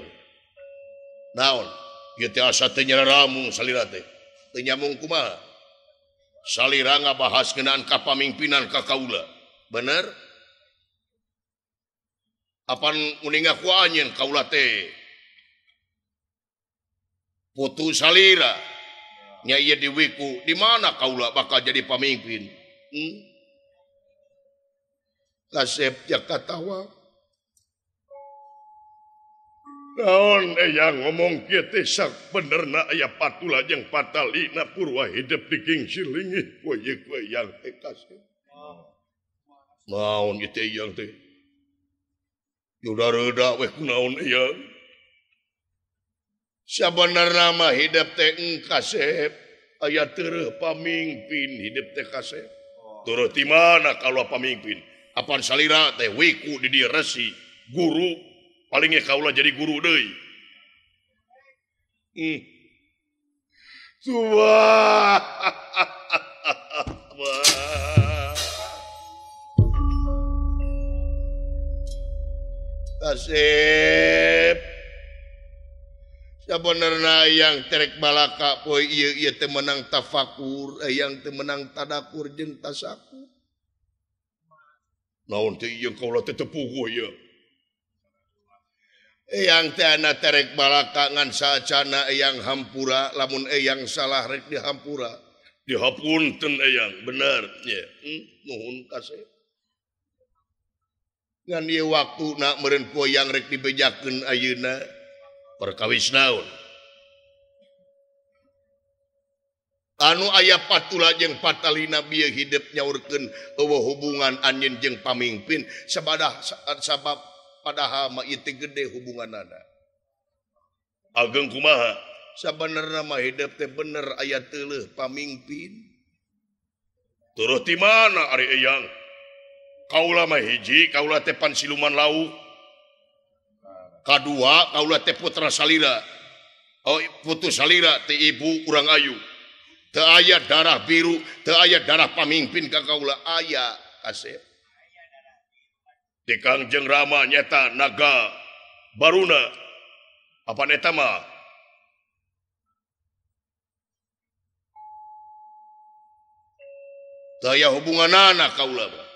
Naon? Ieu teh asa teu nyararamung salira teh. Teu nyamung kumaha? Salira ngabahas ngeunaan kapamimpinan ka kaula. Bener? Apan uninga ku anjeun kaula teh? Putu salira nya ieu diwiku di mana kaula bakal jadi pamimpin? Kasep Jakatawa. Naon eyang ngomong kieu teh sak benerna aya patula jeung patalina purwa hidup di gingsi lingih ku ieu ku eyang teh kasep. Naon ieu teh eyang teh? Yuda reuda we kunaon eyang? Sabenerna mah hidup teh kasep aya tereuh pamimpin hidup teh kasep. Tereuh ti mana kalau pamimpin? Apan salira teh wiku di dieu resi guru paling ge kaula jadi guru deui. Subhanallah. Kasep sabenerna yang terek balaka poe ieu ieu teu meunang tafakur, yang teu meunang tadakur jeung tasakur. Naon teh ieu kaula teh teu puguh ieu. Eyang teh ana terek balaka ngan saacana eyang hampura, lamun eyang salah rek dihampura. Dihapunten eyang bener nya. Nuhun kasih. Ngan ieu waktuna meureun poyang rek dibejakeun ayeuna perkawis naon. Anu aya patula jeung patalina bieu hidep nyaurkeun eueuh hubungan anjeun jeung pamingpin sabadah sabab padahal mah ieu teh gede hubunganana. Ageng kumaha? Sabenerna mah hidep teh bener aya teuleuh pamingpin. Terus di mana ari eyang? Kaula mah hiji, kaula teh pan siluman lauk. Kadua, kaula teh putra salira. Oh, putu salira teh ibu urang ayu. Teu aya darah biru, teu aya darah pamingpin ka kaula aya kasep. Di Kangjeng Rama nyata naga baruna. Apa eta mah? Teu aya hubunganana kaula mah.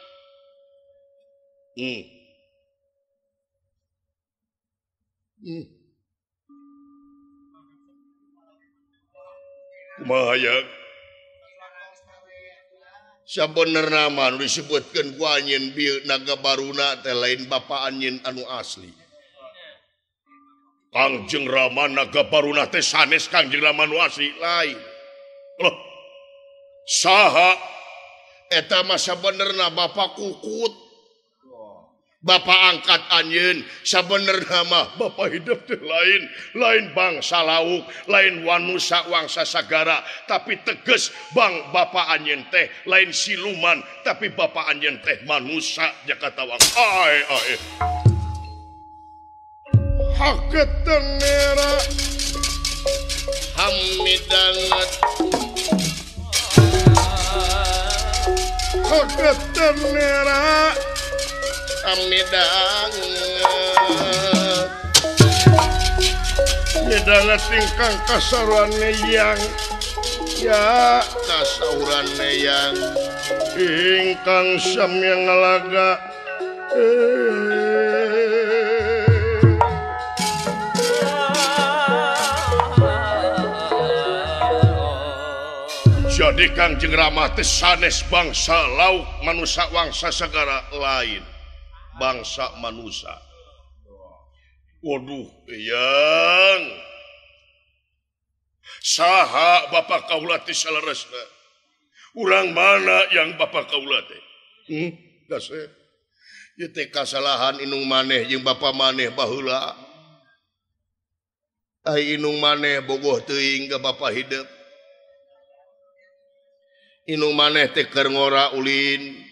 Kumaha ya? Sabenerna mah nu disebutkeun ku anjeun bieu naga baruna teh lain bapa anjeun anu asli. Kangjeng Rama naga baruna teh sanes Kangjeng Rama nu asli lain. Loh. Saha eta mah sabenerna bapa kukut. Bapak angkat anjeun sabenerna mah bapak hidup teh lain, lain bangsa lauk, lain wanusa wangsa sagara, tapi teges bang bapak anjeun teh lain siluman, tapi bapak anjeun teh manusa Jakatawang. Ae ae. Haketenera hamidangat haketenera amidangat midangat ingkang kasaurane yang ya kasaurane yang ingkang samya ngalaga Jadi Kangjeng Rama teh sanes bangsa lauk manusa wangsa sagara lain bangsa manusia. Waduh, eyang. Saha bapak kaula teh saleresna? Urang mana yang bapak kaula teh? Dasep. Ieu teh kasalahan inung maneh jeung bapa maneh baheula. Ai inung maneh bogoh teuing ka bapa hidep. Inung maneh teh keur ngora ulin.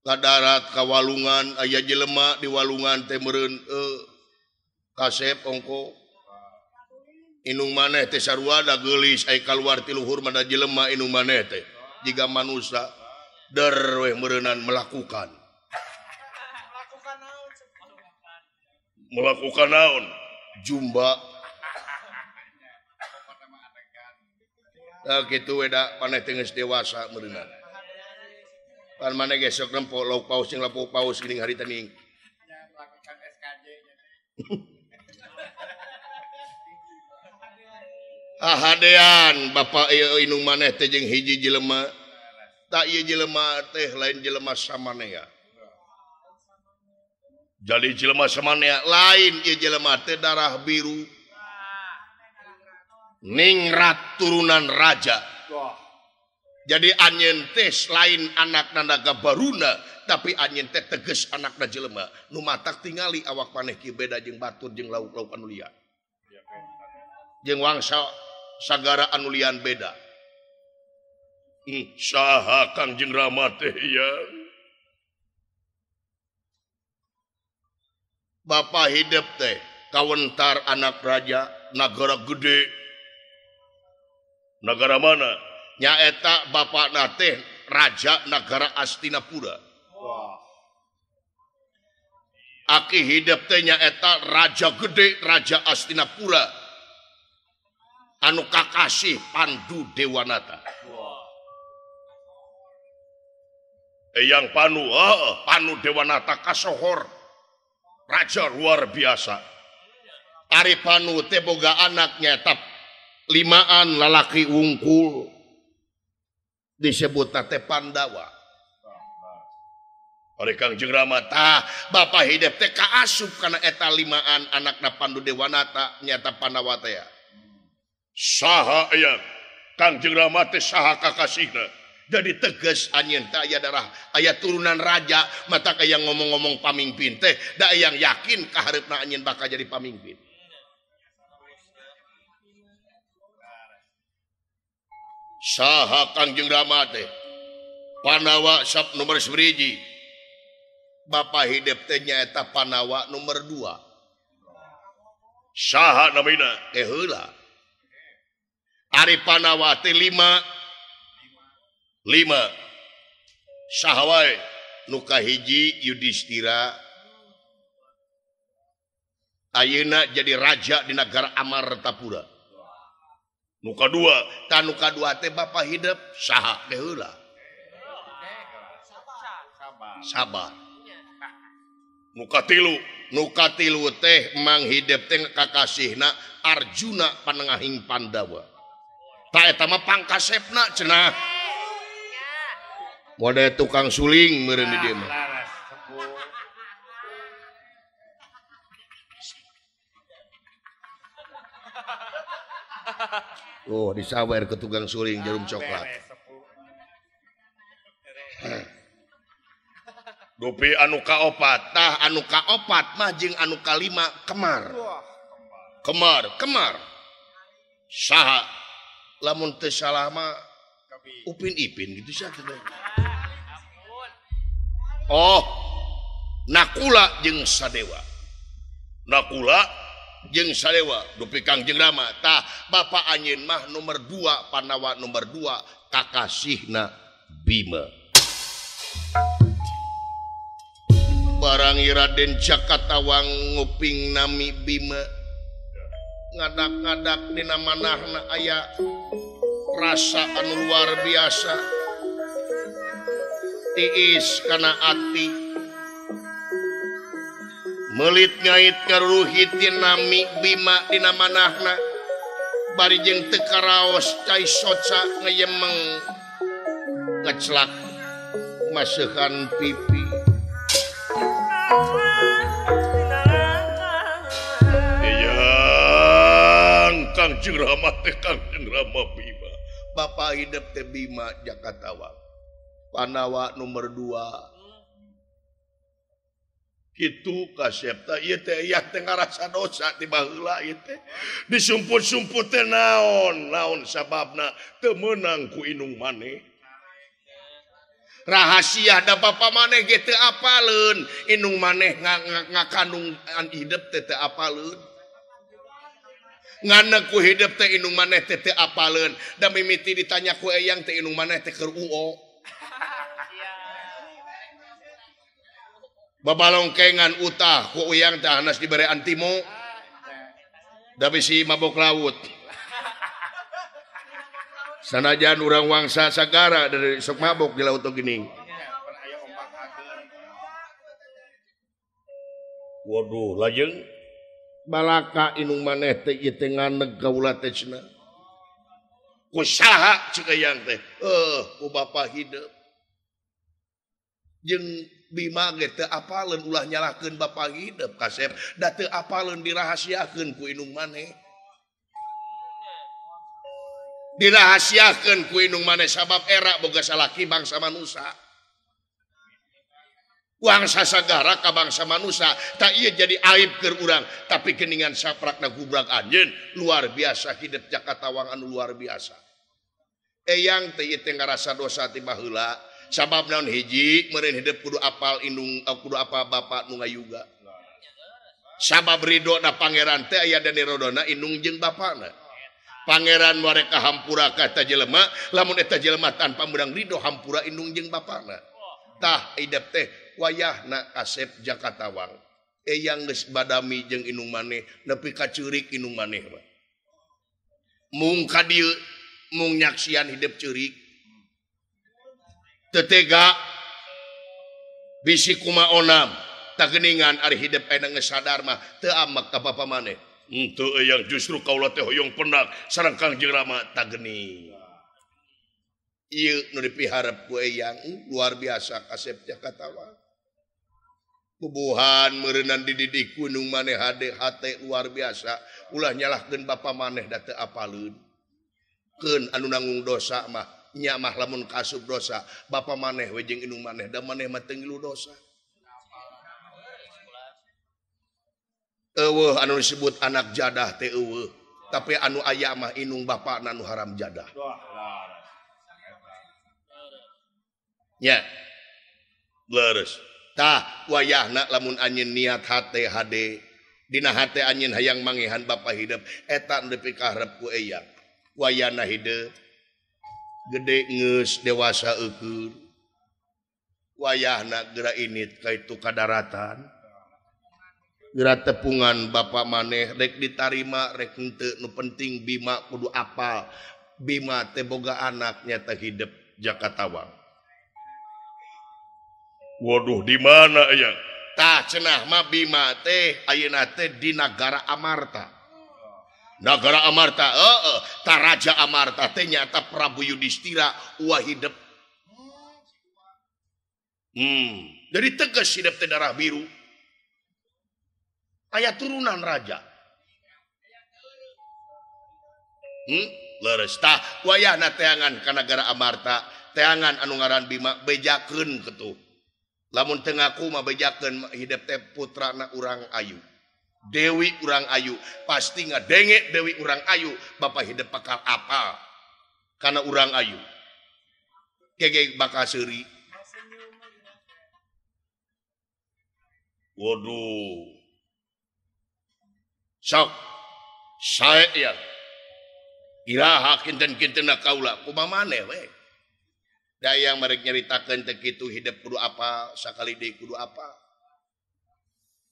Ka darat ka walungan aya jelema di walungan teh meureun kasep ongko inung maneh teh sarua da geulis ai kaluar ti luhur mah da jelema inung maneh teh jiga manusa der weh meureunan melakukan melakukan naon jumba tah kitu we da maneh teh geus dewasa meureunan. Pan maneh gesok nempo lauk paus jeung lauk paus geuning harita ning. Melakukan SKJ. Ahadean bapak ieu inung maneh teh jeung hiji jelema. Tak ieu jelema teh lain jelema samanea. Jadi jelema samanea lain ieu jelema teh darah biru. Ningrat turunan raja. Jadi anjeun teh lain anak naga baruna tapi anjeun teh teges anakna jelema nu matak tingali awak maneh kieu beda jeung batur jeung lauk-lauk anu lian. Jeung wangsa sagara anu lian beda. Saha Kangjeng Rama teh ya? Bapa hidep teh kawentar anak raja nagara gede. Nagara mana? Nyaeta bapakna teh raja nagara Astinapura. Wah. Aki hidep teh nyaeta raja gede raja Astinapura. Anu kakasih Pandu Dewanata. Wah. Eyang Panu, Panu Dewanata kasohor. Raja luar biasa. Ari Panu teh boga anak nyaeta Limaan lalaki wungkul disebut teh Pandawa. Ari Kangjeng Rama tah Bapak hidep teh kaasup kana eta limaan anakna Pandu Dewanata nyata Pandawa teh. Saha aya Kangjeng Rama teh saha kakasihna. Jadi tegas anjeun teh aya darah aya turunan raja mata aya ngomong-ngomong pamimpin teh da yang yakin kahareupna anjeun bakal jadi pamimpin. Saha Kangjeng Rama teh Pandawa sap nomor 1. Bapak hidep teh nyaeta Pandawa nomor 2. Saha namina teh heula. Ari Pandawa teh 5. 5. Saha wae nu kahiji Yudhistira ayeuna jadi raja di negara Amartapura. Nu kadua, tah nu kadua teh Bapak hidep saha teh heula. Sabar. Nu katilu teh Mang hidep teh kakasihna Arjuna panengahing Pandawa. Ta eta mah pangkasepna cenah. Model tukang suling meureun di dieu mah. Oh, disawer ke tukang suling jarum coklat. Dupi anu kaopat, tah anu kaopat mah jeung anu kalima kemar. Kemar, kemar. Saha lamun teu salah mah Upin Ipin gitu sah teh. Oh, Nakula jeung Sadewa. Nakula jeung Sadewa dupi Kangjeng Rama tah Bapak anjeun mah nomor 2 Pandawa nomor 2 kakasihna Bima. Barang Raden Jakatawang nguping nami Bima ngadak-ngadak dina manahna aya rasa anu luar biasa tiis kana ati melit ngait karuhit nami Bima dina manahna bari jeung teu karaos cai soca ngeyemeng ngeclak maseuhan pipi. Eyang Kangjeng Rama teh Kangjeng Rama Bima. Bapak hidep teh Bima Jakatawang. Pandawa nomor 2. Kitu kasep teh ieu teh aya teh ngarasa dosa ti baheula ieu teh. Disumput-sumput teh naon? Naon sababna teu meunang ku indung maneh. Rahasia da bapa maneh ge teu apaleun, indung maneh ngakandung hidep teh teu apaleun. Nganeg ku hidep teh indung maneh teh teu apaleun, da mimiti ditanya ku eyang teh indung maneh teh keur uo. Babalongkengan utah ku uyang teh hanas dibere antimo. Da bisi mabok laut. Sanajan urang wangsa sagara dari sok mabok di laut gini. Waduh, lajeng balaka indung maneh teh ieu teh nganeg kaula teh cenah. Ku saha ceuk eyang teh? Ku bapa hidep. Jeung Bima ge teu apaleun ulah nyalahkeun bapa hidep kasep, da teu apaleun dirahasiakeun ku indung maneh. Dirahasiakeun ku indung maneh sabab era boga salaki bangsa manusa. Wangsa sagara ka bangsa manusa, tak ieu jadi aib keur urang, tapi geuningan saprakna gubrak anjeun luar biasa hidep Jakatawang anu luar biasa. Eyang teh ieu teh ngarasa dosa ti baheula, sabab naon hiji meureun hidep kudu apal indung kudu apal bapa nu ngayuga. Sabab ridona pangeran teh aya dina rodona indung jeung bapana. Pangeran wareka hampura ka eta jelema, lamun eta jelema tanpa meunang ridho hampura indung jeung bapana. Tah hidep teh wayahna kasep Jakatawang. Eyang geus badami jeung indung maneh nepi ka ceurik indung maneh mah. Mung ka dieu mung nyaksian hidep ceurik. Teu tega bisi kumaonam tah geuningan ari hidep ayeuna geus sadar mah teu amek ka bapa maneh. Henteu eyang justru kaula teh hoyong pendak sareng Kangjeng Rama tageni. Ieu nu dipiharep ku eyang luar biasa kasep Jakatawang. Bubuhan meureunan dididik gunung maneh hade hate luar biasa ulah nyalahkeun bapa maneh da teu apaleun. Keun anu nanggung dosa mah nya mah lamun kasup dosa bapa maneh we jeung indung maneh da maneh mah teu ngilu dosa. Eueuh anu disebut anak jadah teh eueuh, tapi anu aya mah indung bapana nu haram jadah. Nya. Leres. Tah wayahna lamun anjeun niat hate hade dina hate anjeun hayang mangihan bapa hidup eta nu dipikaharep ku eyang. Wayahna hidup gede geus dewasa eukeun. Wayahna geura init ka itu kadaratan. Geura tepungan bapa maneh rek ditarima rek henteu nu penting Bima kudu apal. Bima teh boga anak nyata hidup Jakatawang. Waduh di mana eyang? Tah cenah mah Bima teh ayeuna teh di nagara Amarta. Nagara Amarta, heeh, tah Raja Amarta teh nyata Prabu Yudhistira uah hidup. Jadi tegas hidup teh darah biru. Aya turunan raja. Leres tah wayahna teangan ka nagara Amarta, teangan anu ngaran Bima bejakeun kitu. Lamun teu ngaku mah bejakeun hidup teh putrana urang ayu. Dewi urang ayu, pasti ngadenge Dewi urang ayu, bapa hidup bakal apal kana urang ayu. Kege bakal seuri. Waduh. Sok sae ya. Iraha kinten-kintenna kaula kumaha maneh we. Da yang merek nyaritakeun teh kitu hidup kudu apa sakali deui kudu apa.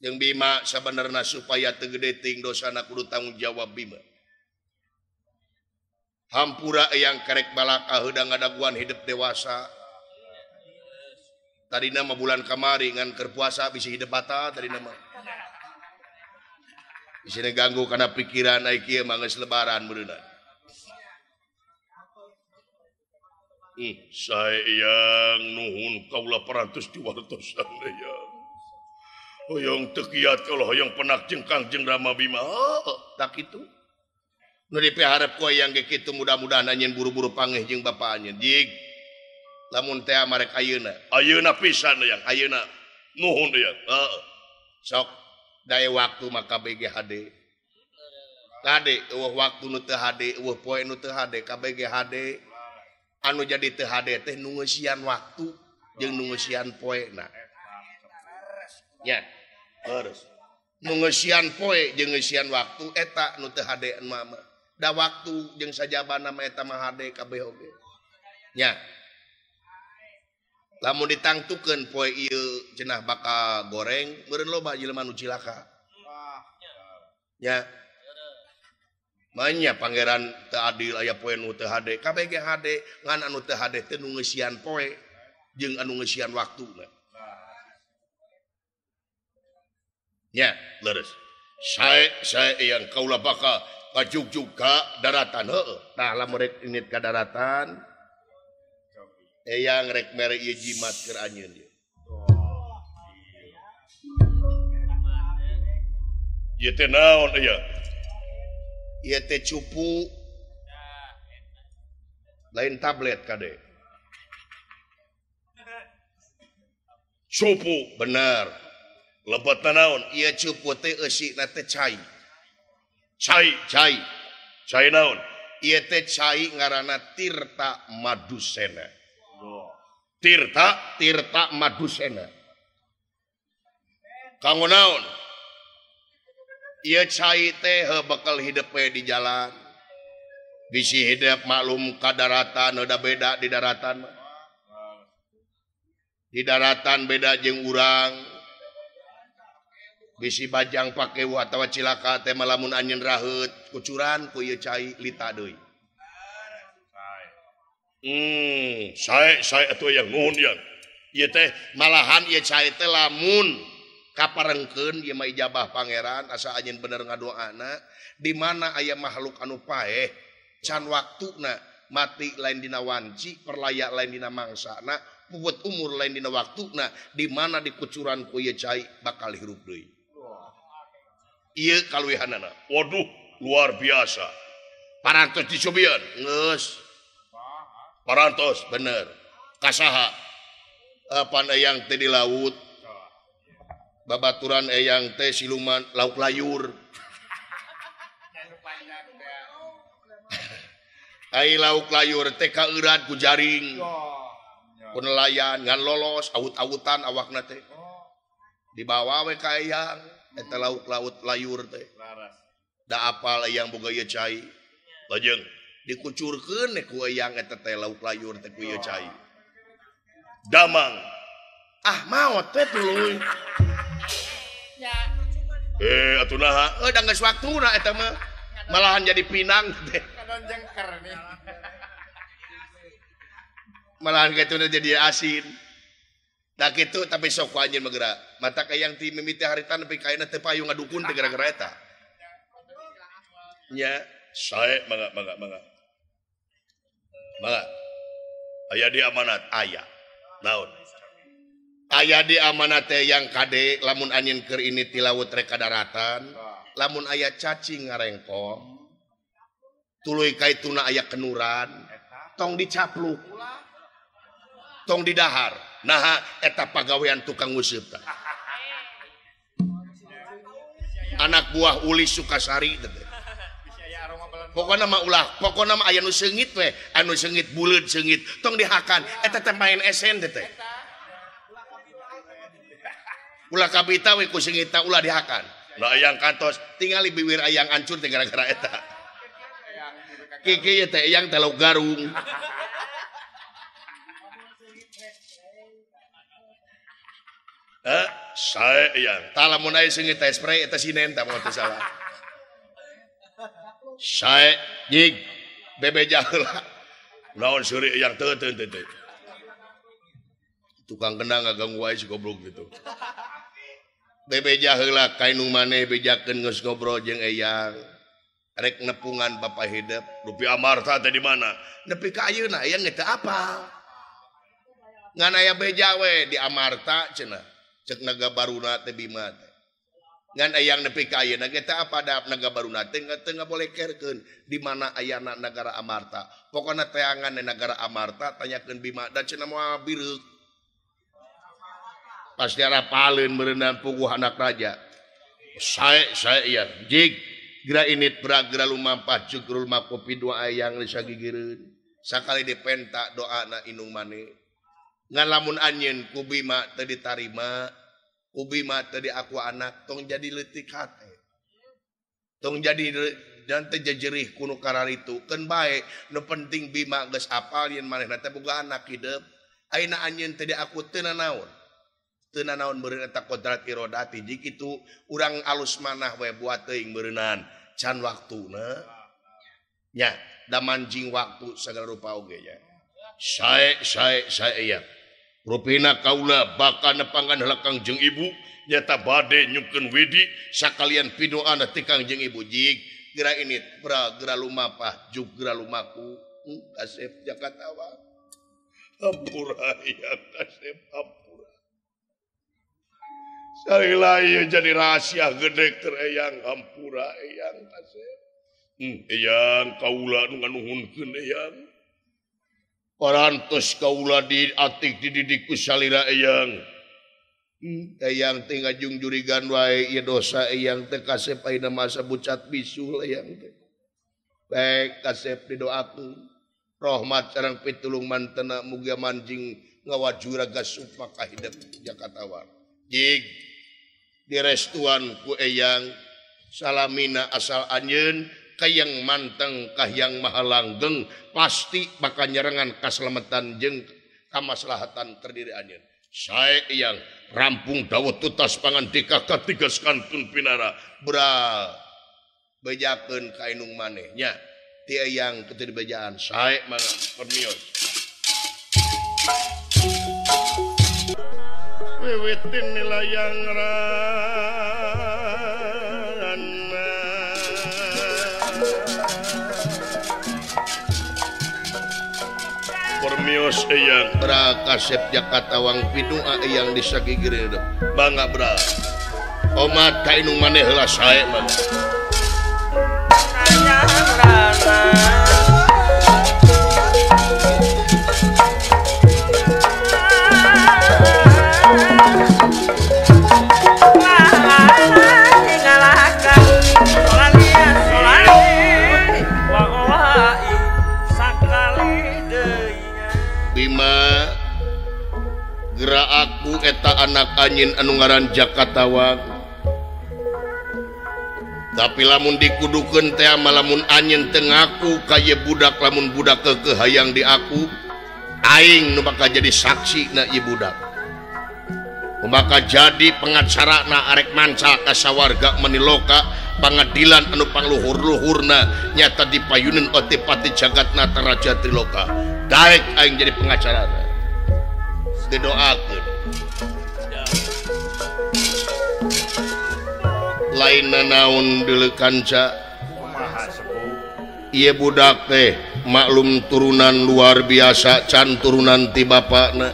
Jeung Bima sabenerna supaya teu gede teuing dosana kudu tanggung jawab Bima. Hampura eyang kerek balaka heudang ngadaguan hidup dewasa. Tadina mah bulan kamari ngan keur puasa bisi hidup batal tadina mah. Bisi ganggu kana pikiran ai kieu mah geus lebaran meureunna. Saya yang nuhun kaula parantos diwartosan eyang. Hoyong teu kiat kalau hoyong penak jeung Kangjeng Rama Bima. Tak kitu. Nu dipiharep ku eyang ge kitu mudah-mudahan anjeun buru-buru pangeh jeung bapa anjeun. Jig. Lamun teh marek ayeuna. Ayeuna pisan eyang, ayeuna. Nuhun eyang. Heeh. Sok dae waktu maka KBG HD. Tadi eueuh waktu nu teu HD, eueuh poe nu teu HD, KBG HD. Anu jadi teu HD teh nu ngeusian waktu jeung nu ngeusian poena. Nya. Terus nu ngeusian poe jeung ngeusian waktu eta nu teu HD mah. Da waktu jeung sajabana mah eta mah HD kabeh oge. Nya. Lamun ditangtukeun poe ieu cenah bakal goreng, meureun loba jelema nu cilaka. Nya. Manya pangeran teu adil aya poe nu teu HD, KBG HD ngan anu teu HD teh nu ngeusian poe jeung anu ngeusian waktuna. Nya, leres. Sae sae yang kaula bakal kajugjug ka daratan heueuh. Tah lamun rek init ka daratan eyang rek mere ieu jimat keur anjeun ieu. Ieu teh naon ieu? Ieu teh cupu. Lain tablet kade. Cupu bener. Lebetna naon? Ieu cupu teh eusina teh cai. Cai, cai. Cai naon? Ieu teh cai ngaranna Tirta Madusena. Tirta, Tirta Madusena. Kanggo naon? Ieu cai teh bakal hidup we di jalan. Bisi hidup maklum ka daratan udah beda di daratan. Di daratan beda jeung urang. Bisi bajang pake atawa cilaka teh malamun anjeun raheut kucuran ku ieu cai lita deui. Sae sae atuh yang nuhun yang. Ieu teh malahan ieu cai teh lamun Kaparengkeun ieu mah ijabah pangeran asa anjeun bener ngadoana di mana aya makhluk anu paeh can waktuna mati lain dina wanci perlaya lain dina mangsana puwet umur lain dina waktuna di mana dikucuran ku ieu cai bakal hirup deui. Ieu kaluwihanana. Waduh, luar biasa. Parantos dicobian geus. Parantos bener. Kasaha? Pan eyang teh di laut. Babaturan eyang teh siluman lauk layur. Ai lauk layur teh kaeurat ku jaring. Ku nelayan ngan lolos awut-awutan awakna teh. Dibawa we ka eyang eta lauk laut layur teh. Da apal eyang boga ieu cai. Lajeng dikucurkeun ku eyang eta teh lauk layur teh ku ieu cai. Damang. Ah maot teh tuluy. Atuh naha? Da geus waktuna eta mah. Malahan jadi pinang teh. Malahan kitu jadi asin. Da kitu tapi sok ku anjeun mah geura. Mata kayang ti mimiti harita nepi ka ayeuna teu payu ngadukun teh gara-gara eta. Nya, sae mangga mangga mangga. Mangga. Aya di amanat aya. Naon? Aya di amanat teh yang kade lamun anjeun keur ini ti laut rek ka daratan, lamun aya cacing ngarengkong, tuluy kaituna aya kenuran, tong dicapluk, tong didahar. Naha eta pagawean tukang nguseup tah. Anak buah Uli Sukasari teh. Pokona mah ulah, pokona mah aya nu seungit we, anu seungit buleud seungit, tong dihakan, eta teh main esen teh. Ulah kabita we ku seungitna ulah dihakan. Nah ayang kantos tingali bibir ayang ancur teh gara-gara eta. Kiki teh eyang teh lauk garung. Sae eyang. Tah lamun aya seungit teh spray eta sinen tah mun teu salah. Sae jig bebeja heula. Naon seuri eyang teu teu teu. Tukang kendang ngaganggu wae si goblok gitu. Bebeja heula ka indung maneh bejakeun geus ngobrol jeung eyang. Rek nepungan bapa hidup, rupi Amarta teh di mana? Nepi ka ayeuna eyang teu apal. Ngan aya beja we di Amarta cenah. Cek naga baruna teh Bima teh. Ngan eyang nepi ka ayeuna ge teu apa da naga baruna teh teu ngabolekerkeun di mana ayana nagara Amarta. Pokona teangan di nagara Amarta tanyakeun Bima da cenah moal bireuk. Pasti arah paleun meureunan puguh anak raja. Sae sae ieu jig geura init bragra lumampah cukrul makopi doa eyang disagigireun. Sakali dipenta doana indung maneh. Ngan lamun anjeun ku Bima teu ditarima, ku Bima teu diaku anak, tong jadi leutik hate. Tong jadi dan teu jejerih ku nu kararitu. Keun bae nu penting Bima geus apal yen manehna teh boga anak hidup. Ayeuna anjeun teu diaku teu nanaon. Teu nanaon meureun eta kodrat irodati jik itu urang alus manah we buat teuing meureunnan can waktuna nya da manjing waktu sagala rupa oge nya. Sae sae sae ya. Rupina kaula bakal nepangan heula Kangjeng Ibu nyata bade nyungkeun widi sakalian pidoana ti Kangjeng Ibu jig geura init pra geura lumapah juk geura lumaku kasep Jakatawa. Ampura ya kasep ampura. Salila ieu jadi rahasia gede keur eyang ampura eyang kasep. Eyang kaula nu nganuhunkeun eyang. Parantos kaula diatik dididik ku salira eyang. Eyang teh ngajung jurigan wae ieu dosa eyang teh kasep ayeuna masa bucat bisul eyang teh. Baik kasep didoakeun. Rahmat sareng pitulung mantena mugia manjing ngawajuraga supaka hidep Jakatawa. Jig direstuan ku eyang salamina asal anjeun kayang manteng kahyang mahalanggeng pasti bakal nyerengan kaselamatan jeung kamaslahatan terdiri anjeun. Sae eyang rampung dawuh tutas pangandika katigas kantun pinara bra bejakeun ka indung maneh nya ti eyang kitu dibejaan sae mangga permios. Wiwitin nilayang rana Permios eyang bra kasep Jakatawang pidua eyang disagigireun bangga bra omat ka inung maneh heula sae mah Bima gerak aku eta anak anjin anu ngaran Jakatawang tapi lamun dikudukeun teh lamun anjeun teu ngaku ka ieu budak lamun budak keukeuh hayang di aku aing nu bakal jadi saksi na ieu budak bakal jadi pengacarana arek mancal ka sawarga meniloka pangadilan anu pangluhur-luhurna nyata dipayuneun otipati jagat Nataraja Triloka daek aing jadi pengacarana didoakeun lain naon deuleu kanca ieu budak teh maklum turunan luar biasa can turunan ti bapakna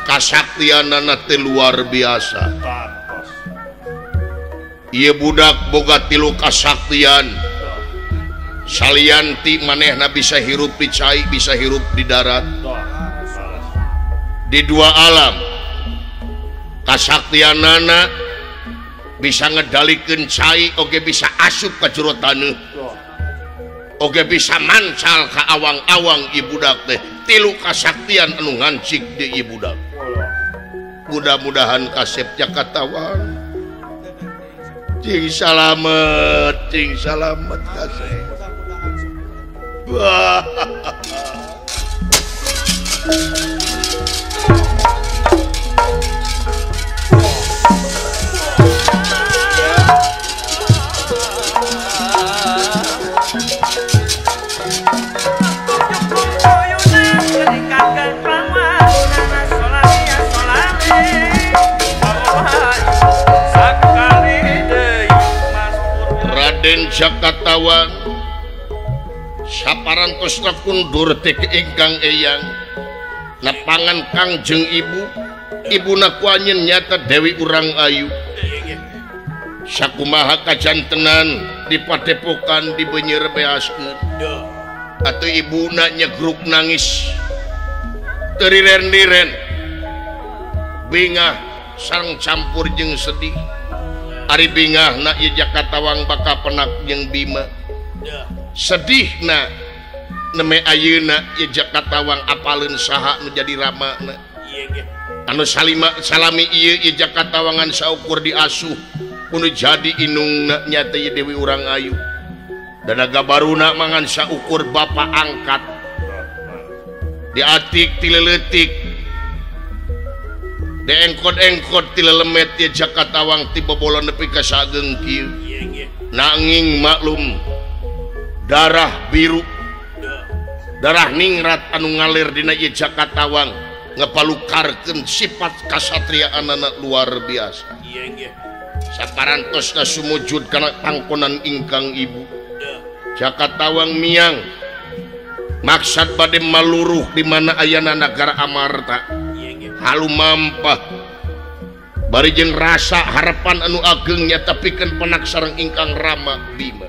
kasaktianana teh luar biasa ieu budak boga tilu kasaktian salian ti manehna bisa hirup di cai bisa hirup di darat di dua alam kasaktianana bisa ngedalikeun cai oge bisa asup ka jero taneuh oge bisa mancal ka awang-awang ieu budak teh tilu kasaktian anu ngancik di ieu budak mudah-mudahan kasep Jakatawang cing salamet kasep. Raden Jakatawang saparantosna kundur teh ingkang eyang nepangan Kangjeng Ibu ibuna ku anjeun nyata Dewi Urang Ayu sakumaha kajantenan di padepokan dibeunyer beaskeun atuh ibuna nyegruk nangis teu riren-riren bingah sareng campur jeung sedih ari bingahna ieu Jakatawang bakal penak jeung Bima sedihna neme ayeuna ieu Jakatawang apaleun saha nu jadi ramana anu salima salami ieu ieu Jakatawangan saukur diasuh kudu jadi inungna nyata ieu Dewi Urang Ayu danaga baruna mangan saukur bapa angkat diatik ti leutik diengkot-engkot ti lelemet ieu Jakatawang ti bobolon nepi ka sageung kieu nanging maklum darah biru darah ningrat anu ngalir dina ieu Jakatawang ngepalukarkeun sifat kasatriaanana luar biasa saparantosna sumujud kana pangkonan ingkang ibu Jakatawang miang maksad bade maluruh di mana ayana nagara Amarta halu mampah bari jeung rasa harapan anu ageng nyata pikeun penak sareng ingkang rama Bima.